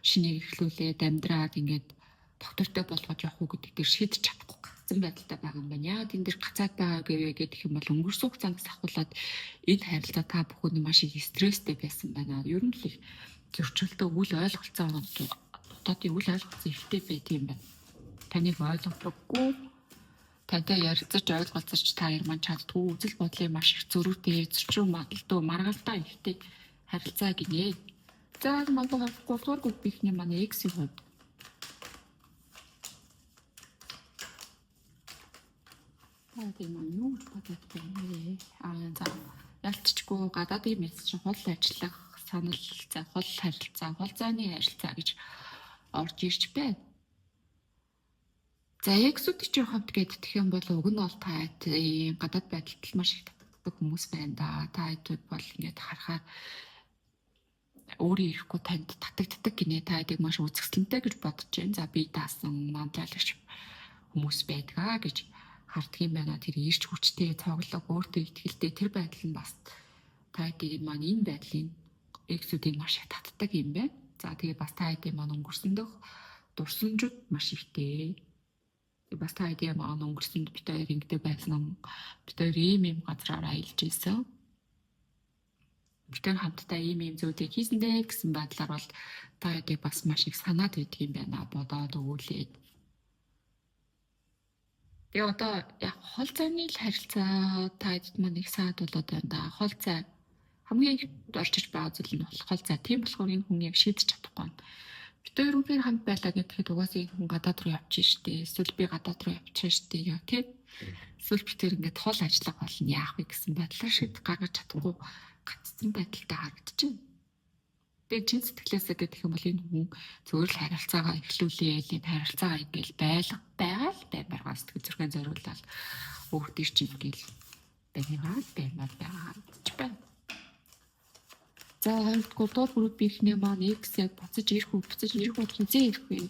шинийг эхлүүлээд амьдраад ингээд доктортой болгож явах уу гэдэг дээр шийдэж чадахгүй гацсан байдалтай байгаа юм байна. Яагаад энэ дэр гацаад байгаа гэвэ гэх юм бол өнгөрсөн хугацаанаас ахуулаад энэ харилцаа та бүхэн маш их стресстэй байсан байна. Ер нь л их зөрчилдөг үл ойлголцоо дотоодын үл ойлголцсон ихтэй байт юм байна. Таныг ойлгодоггүй, тантай ярилцаж ойлголцож та хоёр маань чаддгүй, үзэл бодлын маш их зөрүүтэй, зөрчин мадалтай, маргалдаа ихтэй харилцаа гинэ. За магадгүй 3 дугаар группийнхний маань X-ийн хувьд та тийм маань юу гэж бодоод байна вэ? За ялцчгүй гадаадын мессеж хол ажиллах санал, за хол харилцаа, хол зайны харилцаа гэж орж ирж байна. За X-үүдийн хувьд гэдэг юм бол уг нь бол та ийм гадаад байдалд маш их татдаг хүмүүс байна да. Та хэдүүд бол ингээд харахаар өөрөө ирэхгүй танд татагддаг гинэ. Та хэдийг маш үзэсгэлэнтэй гэж бодож байна. За би даасан манлайлагч хүмүүс байдгаа гэж харддаг юм байна. Тэр ирч хүчтэй, цоглог, өөртөө ихтэй тэр байдал нь бас та хэдийг маань энэ байдлын X-үүдийг маш их татдаг юм байна. За тэгээ бас та хэдийн маань өнгөрсөн дөх дурсамжууд маш ихтэй. Бас та хэдийн маань өнгөрсөнд бид хоёр ингэдэг байсан. Бид хоёр ийм ийм газраар аялж исэн. Бид хоёр хамтдаа ийм ийм зүйлийг хийсэн дээ гэсэн байдлаар бол та хэдийг бас маш их санаад байдаг юм байна. Бодоод өгүүлээд. Тэгээ одоо яг хол зайны л харилцаа та хэдэд маань их саад болоод байна да. Хол зай хамгийн их орж иж байгаа зүйл нь бол хол зай. Тийм болохоор энэ хүн яг шийдэж чадахгүй байна. Бид хоёр үнээр хамт байлаа гэхэд угаасаа энэ хүн гадаад руу явчих штэ. Эсвэл би гадаад руу явчих штэ яа тий. Эсвэл бид тэр ингээд хол ажиллах болно яах вэ гэсэн байдлаар шийд гаргаж чадахгүй гацсан байдалтай харагдчихэв. Тэгээ чин сэтгэлээсээ гэх юм бол энэ хүн зүгээр л харилцаагаа эхлүүлээл энэ харилцаагаа ингээл байлга байгаа л баймаргаа сэтгэл зүрхээ зориулаад өөр дээр чинь ингээл байгаа л баймар байгаа харагдчих байна. За 2 дугаар группийнхний маань X яг буцаж ирэх үү, буцаж ирэх үү, хизээ ирэх вэ?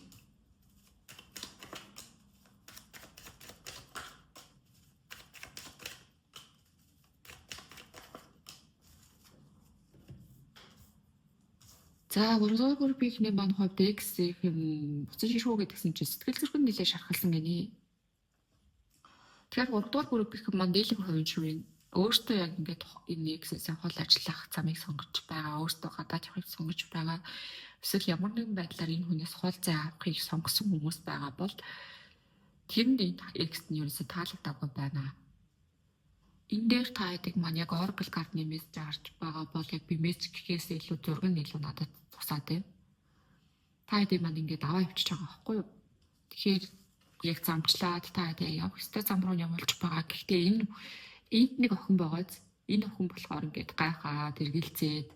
За 3 дугаар группийн маань хувьд X-ийн буцаж ирэх үү гэдгсэн чинь сэтгэл зүрх нь нэлээд шархалсан гинэ. Тэгэхээр 3 дугаар группийн маань дийлэнх хувийн шүрийн өөртөө яг ингээд энэ X-ээс хол ажиллах замыг сонгож байгаа, өөртөө гадаад явахыг сонгож байгаа. Эсвэл ямар нэгэн байдлаар энэ хүнээс хол зай авахыг сонгосон хүмүүс байгаа бол тэр нь X-т нь ерөөсөө таалагдаагүй байна. Энэ дээр та хэдийг маань яг Oracle card-ны мессеж гарч байгаа бол яг би мессеж гэхээс илүү зураг нь илүү надад тусаад байна. Та хэдийг маань ингээд аваа явчихж байгаа байхгүй юу? Тэгэхээр яг замчлаад та хэдийг явах ёстой зам руу явуулж байгаа. Гэхдээ энэ энд нэг охин байгааз энэ охин болохоор ингээд гайхаад эргэлзээд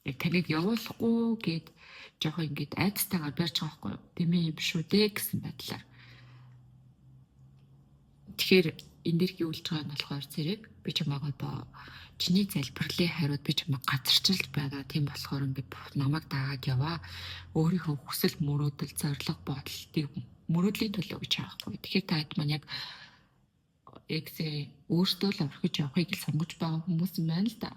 яг таныг явуулахгүй гэд жоохон ингээд айцтайгаар барьж байгаа байхгүй юу? Дэмий юм шүү дээ гэсэн байдлаар. Тэгэхээр энэ дэр гиүүлж байгаа нь болохоор зэрэг би чамайг одоо чиний залбирлын хариуд би чамайг газарчилж байгаа. Тийм болохоор ингээд намайг дагаад яваа. Өөрийнхөө хүсэл мөрөөдөл, зорилго, бодлыг мөрөөдлийн төлөө гэж байгаа байхгүй. Тэгэхээр та хэд маань яг X-ээ өөртөө л орхиж явахыг л сонгож байгаа хүмүүс юм байна л да.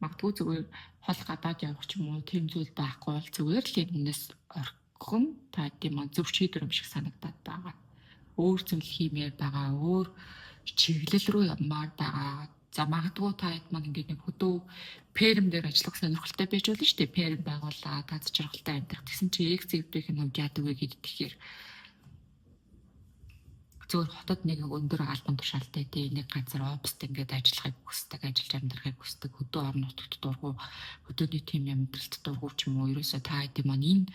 Магадгүй зүгээр хол гадаад явах ч юм уу тийм зүйл байхгүй бол зүгээр л энэ хүнээс орхихон та хэдийн маань зөв шийдвэр юм шиг санагдаад байгаа. Өөр зүйл хиймээр байгаа, өөр чиглэл рүү явмаар байгаа. За магадгүй та хэд маань ингээд нэг хөдөө ферм дээр ажиллах сонирхолтой байж болно шүү дээ. Ферм байгуулаад таз жаргалтай амьдрах. Тэгсэн чи X зэвдэх нь хувьд яадаг вэ гэдэг тэгэхээр зөвхөн хотод нэг өндөр албан тушаалтай тий нэг газар оффист ингээд ажиллахыг хүсдэг, ажиллаж амьдрахыг хүсдэг, хөдөө орон нутагт дургу, хөдөөний тим амьдралд дургу ч юм уу ерөөсөө та хэдийн маань энэ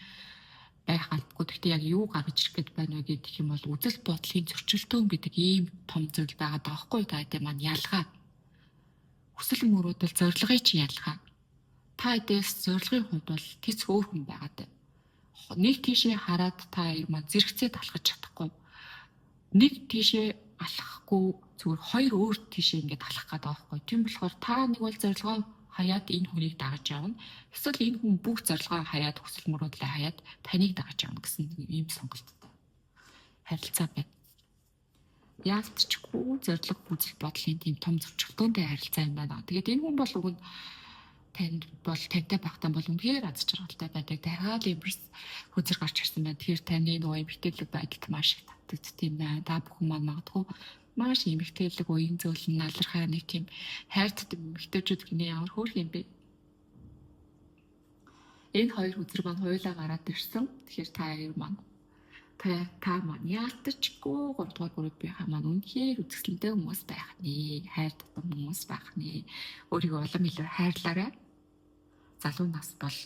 байх албагүй. Гэхдээ яг юу гаргаж ирэх гээд байна вэ гэдэг юм бол үзэл бодлын зөрчилдөөн гэдэг ийм том зүйл байгаа даахгүй та хэдийн маань ялгаа. Хүсэл мөрөөдөл зорилгыг чи ялгаа. Та хэдээс зорилгын хувьд бол тэц өөр хүн байгаа даа. Нэг тийшээ хараад та хоёр маань зэрэгцээд алхаж чадахгүй. Нэг тийшээ алхахгүй зүгээр хоёр өөр тийшээ ингээд алхах гэдэг байхгүй. Тийм болохоор та нэг бол зорилгоо хаяад энэ хүнийг дагаж явна. Эсвэл энэ хүн бүх зорилгоо хаяад хүсэл мөрөөдлөө хаяад таныг дагаж явна гэсэн ийм сонголттой харилцаа байна. Яалтчгүй зорилго үзэл бодлын тийм том зөрчилдөөнтэй харилцаа юм байна. Тэгээд энэ хүн бол уг нь танд бол тантай байхдаа бол үнэхээр аз жаргалтай байдаг. Дахиад Empress хөзөр гарч ирсэн байна. Тэгэхээр таны нөгөө эмгтээлэг байдалд маш их татагдсан юм байна. Та бүхэн маань магадгүй маш эмгтээлэг уян зөөлөн налархай нэг тийм хайртдаг эмгтээчүүд гинэ ямар хөөрхөн юм бэ? Энэ хоёр хөзөр маань хоёулаа гараад ирсэн. Тэгэхээр та хоёр маань та маань яалтчгүй 3 дугаар группийнхаа маань үнэхээр үзэсгэлэнтэй хүмүүс байх нэ. Хайр татан хүмүүс байх нэ. Өөрийгөө улам илүү хайрлаарай. Залуу нас бол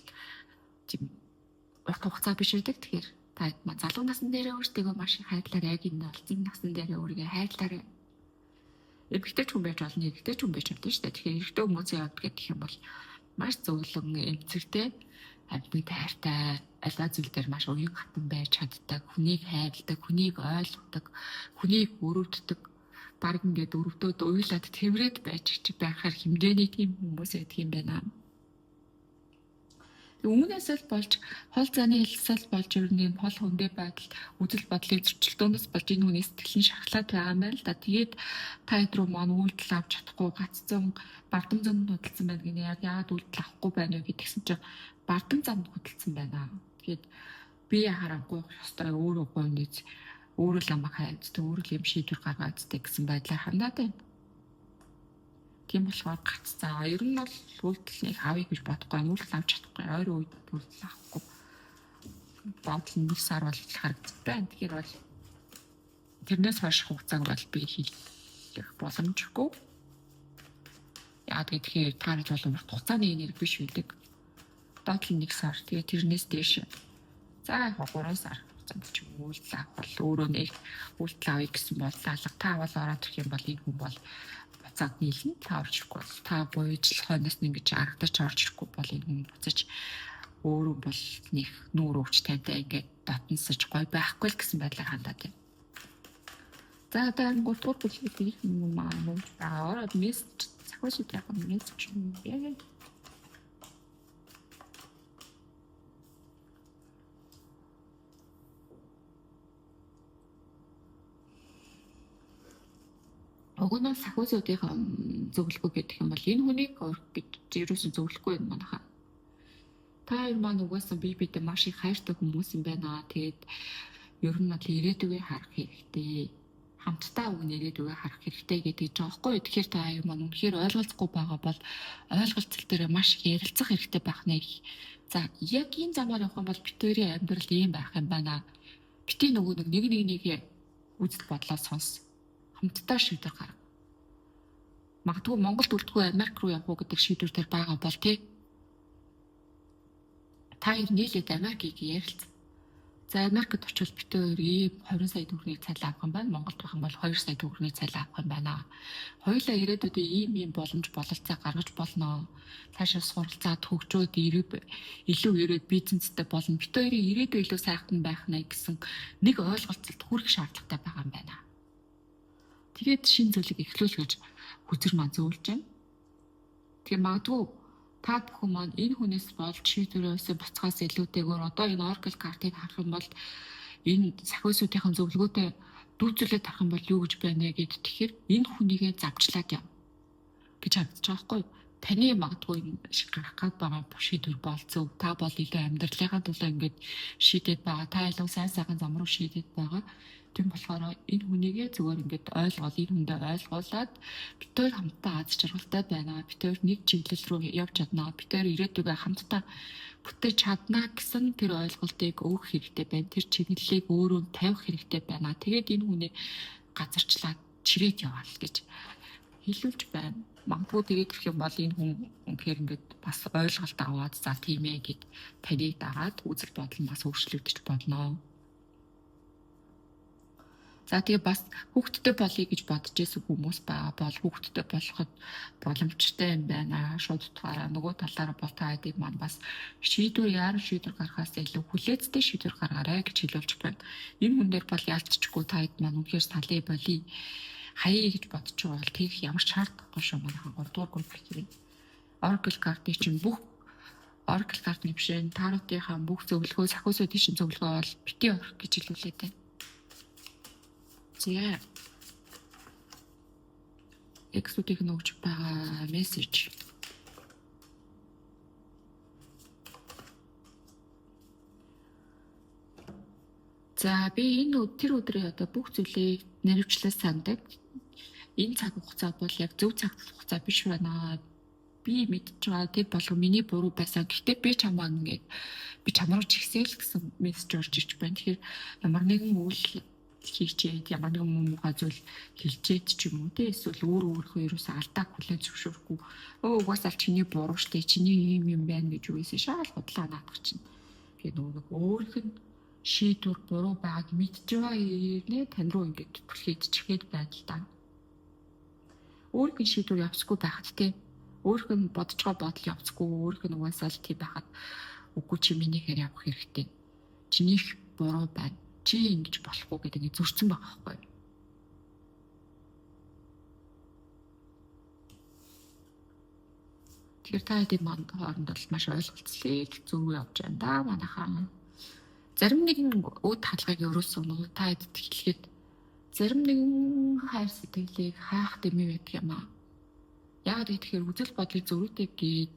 тийм урт хугацаа биш байдаг. Тэгэхээр та маань залуу насн дээрээ өөртөө маш их хайрлаарай. Яг энэ олзон насн дээрээ өөрийгөө хайрлаарай. Эмэгтэй ч хүн байж болно, эрэгтэй ч хүн байж болно шүү дээ. Тэгэхээр эрэгтэй хүмүүсийн хувьд гэх юм бол маш зөвлөн эмцэгтэй амьтны хайртай, аливаа зүйл дээр маш уян хатан байж чаддаг, хүнийг хайрладаг, хүнийг ойлгодог, хүнийг өрөвддөг, баг ингээд өрөвдөөд уйлаад тэврээд байж ч байхаар хэмжээний тийм хүмүүс байдаг юм байна. Үүнээс л болж хол заны хэлсэл болж ер нь энэ хол хөндөө байдал үзэл бодлын зөрчилдөөнөөс болж энэ хүний сэтгэл нь шархлаад байгаа юм байна л да. Тэгээд та хэд рүү маань үйлдэл авч чадахгүй гацсан бардам зам хөдөлсөн байна гинэ. Яг яагаад үйлдэл авахгүй байна вэ гэдгсэн чинь бардам зам хөдөлсөн байна. Тэгээд би харахгүй ёстой өөрөө гойнож өөрөө л амаг хайцтай өөрөө л юм шийдвэр гаргаад гэсэн байдлаар хандаад байна. Тийм болохоор гацсан. Ер нь бол үйлдэл нэг авъя гэж бодохгүй. Үйлдэл авч чадахгүй. Ойрын үед үйлдэл авахгүй. Бодол нь нэг сар бол харагдсан байна. Тэгэхээр бол тэрнээс хойш хугацааг бол би хийх боломжгүй. Яагаад гэхээр та нар бол урт хугацааны энерги биш байдаг. Доотлол нэг сар. Тэгээ тэрнээс дээш. За яг 3 сар хугацаанд ч юм уу үйлдэл авах бол өөрөө нэг үйлдэл авъя гэсэн бол алга та бол ороод ирэх юм бол энэ хүн бол буцаад нийлнэ. Та орж ирэхгүй бол та буйжл хойноос нь ингэж аргадаж орж ирэхгүй бол энэ хүн буцаж өөрөө бол нэг нүүр өвч тантай ингээд дотносож гой байхгүй л гэсэн байдлаар хандаад байна. За одоо 3 дугаар бүлгийг юм маань ороод мессеж захиалж яг мессеж юм бэ? Уг нь бол сахиусуудынхаа зөвлөгөө гэдэг юм бол энэ хүнийг орох гэж ерөөсөн зөвлөхгүй юм манайхаа. Та хоёр маань угаасаа бие биедээ маш их хайртай хүмүүс юм байна. Тэгээд ер нь бол ирээдүгээ харах хэрэгтэй. Хамтдаа үн ирээдүгээ харах хэрэгтэй гэдэг ч байгаа хгүй. Тэгэхээр та хоёр маань үнэхээр ойлголцохгүй байгаа бол ойлголцол дээр маш их ярилцах хэрэгтэй байх нэ. За яг энэ замаар явах юм бол бит хоёрын амьдрал ийм байх юм байна. Битгий нөгөө нэг нэг нэгээ үзэл бодлоо сонс. Хамтдаа шийдвэр гарга. Магадгүй Монголд үлдэх үү, Америк руу явах уу гэдэг шийдвэр дээр байгаа бол тий. Та хоёр нийлээд Америкийг ярилц. За Америкт очивол бит хоёр ийм 20 сая төгрөгийн цалин авах юм байна. Монголд байх юм бол 2 сая төгрөгийн цалин авах юм байна. Хоёулаа ирээдүйдээ ийм ийм боломж бололцоо гаргаж болно. Цаашаа суралцаад хөгжөөд илүү ирээд бизнестэй болно. Бит хоёрын ирээдүй илүү сайхан байх нэ гэсэн нэг ойлголцолд хүрэх шаардлагатай байгаа юм байна. Тэгээд шинэ зүйлийг эхлүүл гэж хүзэр маань зөвлөж байна. Тэгээ магадгүй та бүхэн маань энэ хүнээс болж шийдвэрээс буцахаас илүүтэйгээр одоо энэ Oracle картыг харах юм бол энэ сахиусуудын зөвлөгөөтэй дүүцүүлээд харах юм бол юу гэж байна гэд тэгэхээр энэ хүнийгээ завчлаад яв гэж харагдаж байгаа байхгүй юу? Таны магадгүй гарах гээд байгаа шийдвэр бол зөв. Та бол илүү амьдралынхаа төлөө ингээд шийдээд байгаа. Та илүү сайн сайхан зам руу шийдээд байгаа. Тийм болохоор энэ хүнийгээ зүгээр ингээд ойлгоол, энэ хүндээ ойлгуулад бит хоёр хамтдаа аз жаргалтай байна. Бит хоёр нэг чиглэл рүү явж чаднаа. Бит хоёр ирээдүгээ хамтдаа бүтээж чаднаа гэсэн тэр ойлголтыг өгөх хэрэгтэй байна. Тэр чиглэлийг өөрөө тавих хэрэгтэй байна. Тэгээд энэ хүнээ газарчлаад чирээд яваал гэж хэлүүлж байна. Магадгүй тэгээд ирэх юм бол энэ хүн үнэхээр ингээд бас ойлголт аваад за тийм ээ гэд таныг дагаад үзэл бодол нь бас өөрчлөгдөж болно. За тэгээ бас хүүхэдтэй болъё гэж бодож исэн хүмүүс байгаа бол хүүхэдтэй болоход боломжтой юм байна. Шууд утгаараа нөгөө талаараа бол та хэдийг маань бас шийдвэр яаран шийдвэр гаргахаас илүү хүлээцтэй шийдвэр гаргаарай гэж хэлүүлж байна. Энэ хүн дээр бол яалтчгүй та хэд маань үнэхээр салъя болъё хаяа гэж бодож байгаа бол тэгэх ямар шаардлагагүй шүү манайхан 3 дугаар групп хэрэг. Oracle картыг чинь бүх Oracle картны биш ээ Tarot-ийнхаа бүх зөвлөгөө сахиусуудын чинь зөвлөгөө бол бити орох гэж хэлүүлээд байна. За. Ex-үүдийнх нь өгч байгаа мессеж. За би энэ тэр өдрийн одоо бүх зүйлийг нэрвчлээ сандаг. Энэ цаг хугацаа бол яг зөв цаг хугацаа биш байна. Би мэдж байгаа тэр болго миний буруу байсан. Гэхдээ би чамаа ингээд би чам руу чигсээл гэсэн мессеж орж ирж байна. Тэгэхээр ямар нэгэн үйл хийчээд ямар нэгэн муу муухай зүйл хэлчээд ч юм уу те эсвэл өөр өөрийнхөө ерөөсөө алдааг хүлээн зөвшөөрөхгүй угаасаа л чиний буруу штэ чиний юм юм байна гэж үгээсээ шаал худлаа наадах чинь. Тэгээ нөгөө нэг өөрийнх нь шийдвэр буруу байгааг мэдж байгаа ирнэ тань руу ингээд түлхийд чихээд байна л да. Өөрийнх нь шийдвэр явцгүй байхад те өөрийнх нь бодож байгаа бодол явцгүй өөрийнх нь угаасаа л тийм байхад үгүй чи минийхээр явах хэрэгтэй. Чинийх буруу байна. Чи ингэж болохгүй гэдэг ингэ зөрчсөн байгаа байхгүй юу? Тэгэхээр та хэдийн манд хооронд бол маш ойлголцлыг зөв явж байна да манайхаа. Зарим нэгэн үүд хаалгыг өрөөсөн нөгөө та хэдэд хэлэхэд зарим нэгэн хайр сэтгэлийг хайх дэмий байдаг юм аа. Яагаад гэхээр үзэл бодлыг зөрүүтэй гээд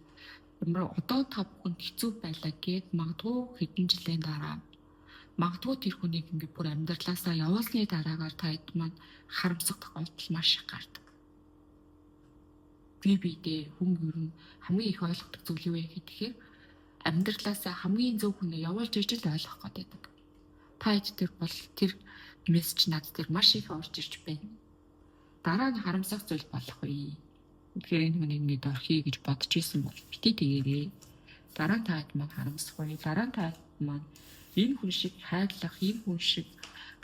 ямар одоо та бүхэнд хэцүү байлаа гээд магадгүй хэдэн жилийн дараа магадгүй тэр хүнийг ингээ бүр амьдралаасаа явуулсны дараагаар та хэд маань харамсах тохиолдол маш их гардаг. Би бидээ хүн ер нь хамгийн их ойлгодог зүйл юу вэ гэхээр амьдралаасаа хамгийн зөв хүнээ явуулж ижил ойлгох гэдэг. Та хэд тэр бол тэр мессеж над дээр маш их орж ирж байна. Дараа нь харамсах зүйл болох үе. Тэгэхээр энэ хүнийг ингээд орхиё гэж бодож исэн бол бити тэгээрээ. Дараа нь та хэд маань харамсах үе. Дараа нь та хэд маань энэ хүн шиг хайрлах, энэ хүн шиг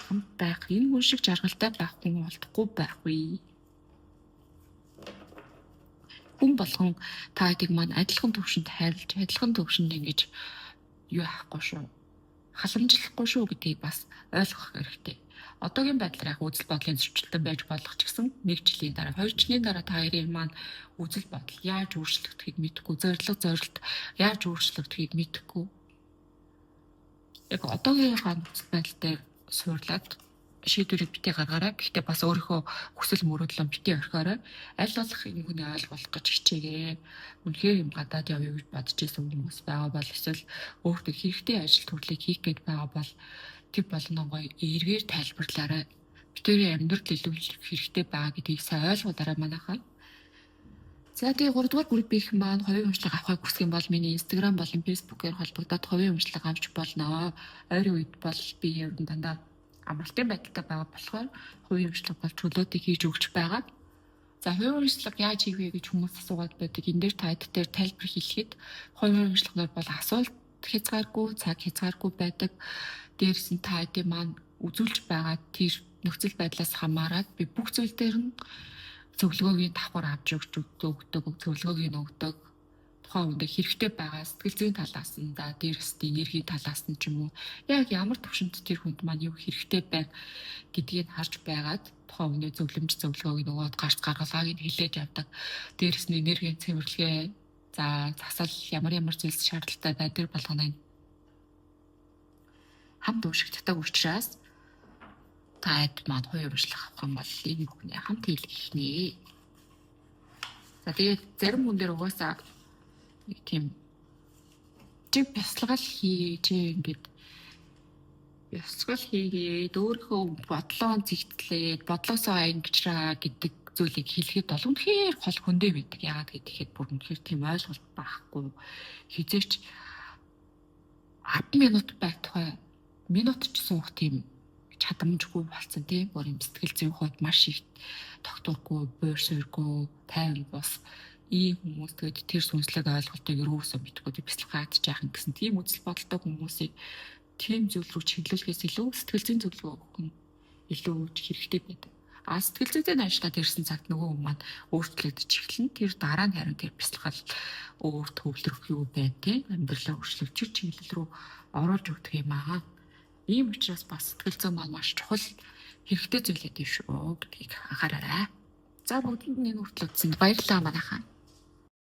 хамт байх, энэ хүн шиг жаргалтай байх хүн олдохгүй байх үе. Хүн болгон та хэдийг маань адилхан төвшөнд хайрлаж, адилхан төвшөнд ингэж юу яахгүй шүү. Халамжлахгүй шүү гэдгийг бас ойлгох хэрэгтэй. Одоогийн байдлаар яг үзэл бодлын зөрчилдөн байж болох ч гэсэн нэг жилийн дараа, 2 жилийн дараа та хоёрын маань үзэл бодол яаж өөрчлөгдөхийг мэдэхгүй, зорилго зорилт яаж өөрчлөгдөхийг мэдэхгүй. Яг одоогийнхаа нөхцөл байдал дээр суурлаад Шийдвэрийг битгий гаргаарай. Гэхдээ бас өөрийнхөө хүсэл мөрөөдлөө битгий орхиорой. Аль болох энэ хүний ойлгох гэж хичээгээрэй. Үнэхээр юм гадаад явъя гэж бодож исэн хүмүүс байгаа бол эсвэл өөртөө хэрэгтэй ажил төрлийг хийх гээд байгаа бол тэр болгоно гоё эргээр тайлбарлаарай. Бид хоёрын амьдрал илүү хэрэгтэй байгаа гэдгийг сайн ойлгуулаарай манайхаа. За, тэгээ 3 дугаар группийнх маань хувийн уншлага авахыг хүсэх юм бол миний Instagram болон Facebook-ээр холбогдоод хувийн уншлага авч болно. Ойрын үед бол би ер нь дандаа амралтын байдалтай байгаа болохоор хувийн уншлага бол чөлөөтэй хийж өгч байгаа. За, хувийн уншлага яаж хийх вэ гэж хүмүүс асуугаад байдаг. Энэ дээр та дээр тайлбар хэлэхэд хувийн уншлагаар бол асуулт хязгааргүй, цаг хязгааргүй байдаг. Дээрээс нь та хэдийн маань үзүүлж байгаа тэр нөхцөл байдлаас хамаарат би бүх зүйл дээр нь зөвлөгөөгийн давхар авч өгч өгдөг, зөвлөгөөг нь өгдөг. Тухайн хүндээ хэрэгтэй байгаа сэтгэл зүйн талаас нь, за, дээрээс нь энергийн талаас нь ч юм уу, яг ямар төвшөнд тэр хүнд маань юу хэрэгтэй байна гэдгийг харж байгаад тухайн хүндээ зөвлөмж, зөвлөгөөг нь өгөөд гарц гаргалгааг нь хэлээж явдаг. Дээрээс нь энергийн цэвэрлэгээ, за, засал, ямар ямар зүйлс шаардлагатай байдаг болгоныг хамт уншигддаг учраас та хэд маань хувийн уншлага авах юм бол энэ бүхний хамт хийлгэх нэ. За, тэгээд зарим хүн дээр угаасаа нэг тийм чи бясалгал хий, чи ингээд бясалгал хийгээд өөрийнхөө бодлоо зэгтлээд бодлоосоо ангижраа гэдэг зүйлийг хэлэхэд бол үнэхээр хол хөндөө байдаг. Яагаад гэхэд бүр үнэхээр тийм ойлголт байхгүй. Хэзээ ч 10 минут байтугай минут ч суух тийм чадамжгүй болсон, тийм, бүр юм сэтгэл зүйн хувьд маш их тогтворгүй, буур суургүй, тайван бус ийм хүмүүс, тэгээд тэр сүнслэг ойлголтыг ерөөсөө мэдэхгүй, бясалгаад жаахан гэсэн тийм үзэл бодолтой хүмүүсийг тийм зүйл рүү чиглүүлэхээс илүү сэтгэл зүйн зөвлөгөө өгөх нь илүү хэрэгтэй байдаг. А сэтгэл зүйн ажиллаад ирсэн цагт нөгөө хүн маань өөрчлөгдөж эхэлнэ. Тэр дараа нь харин тэр бясалгал өөр төвлөрөх юу байна те, амьдралаа өөрчлөх тэр чиглэл рүү оруулж өгдөг юм аа. Ийм учраас бас сэтгэл зүйн маань маш чухал, хэрэгтэй зүйл гэдэг шүү гэдгийг анхаараарай. За, бүгдэнд нь энэ хүртэл үзсэнд баярлалаа, манайхаа.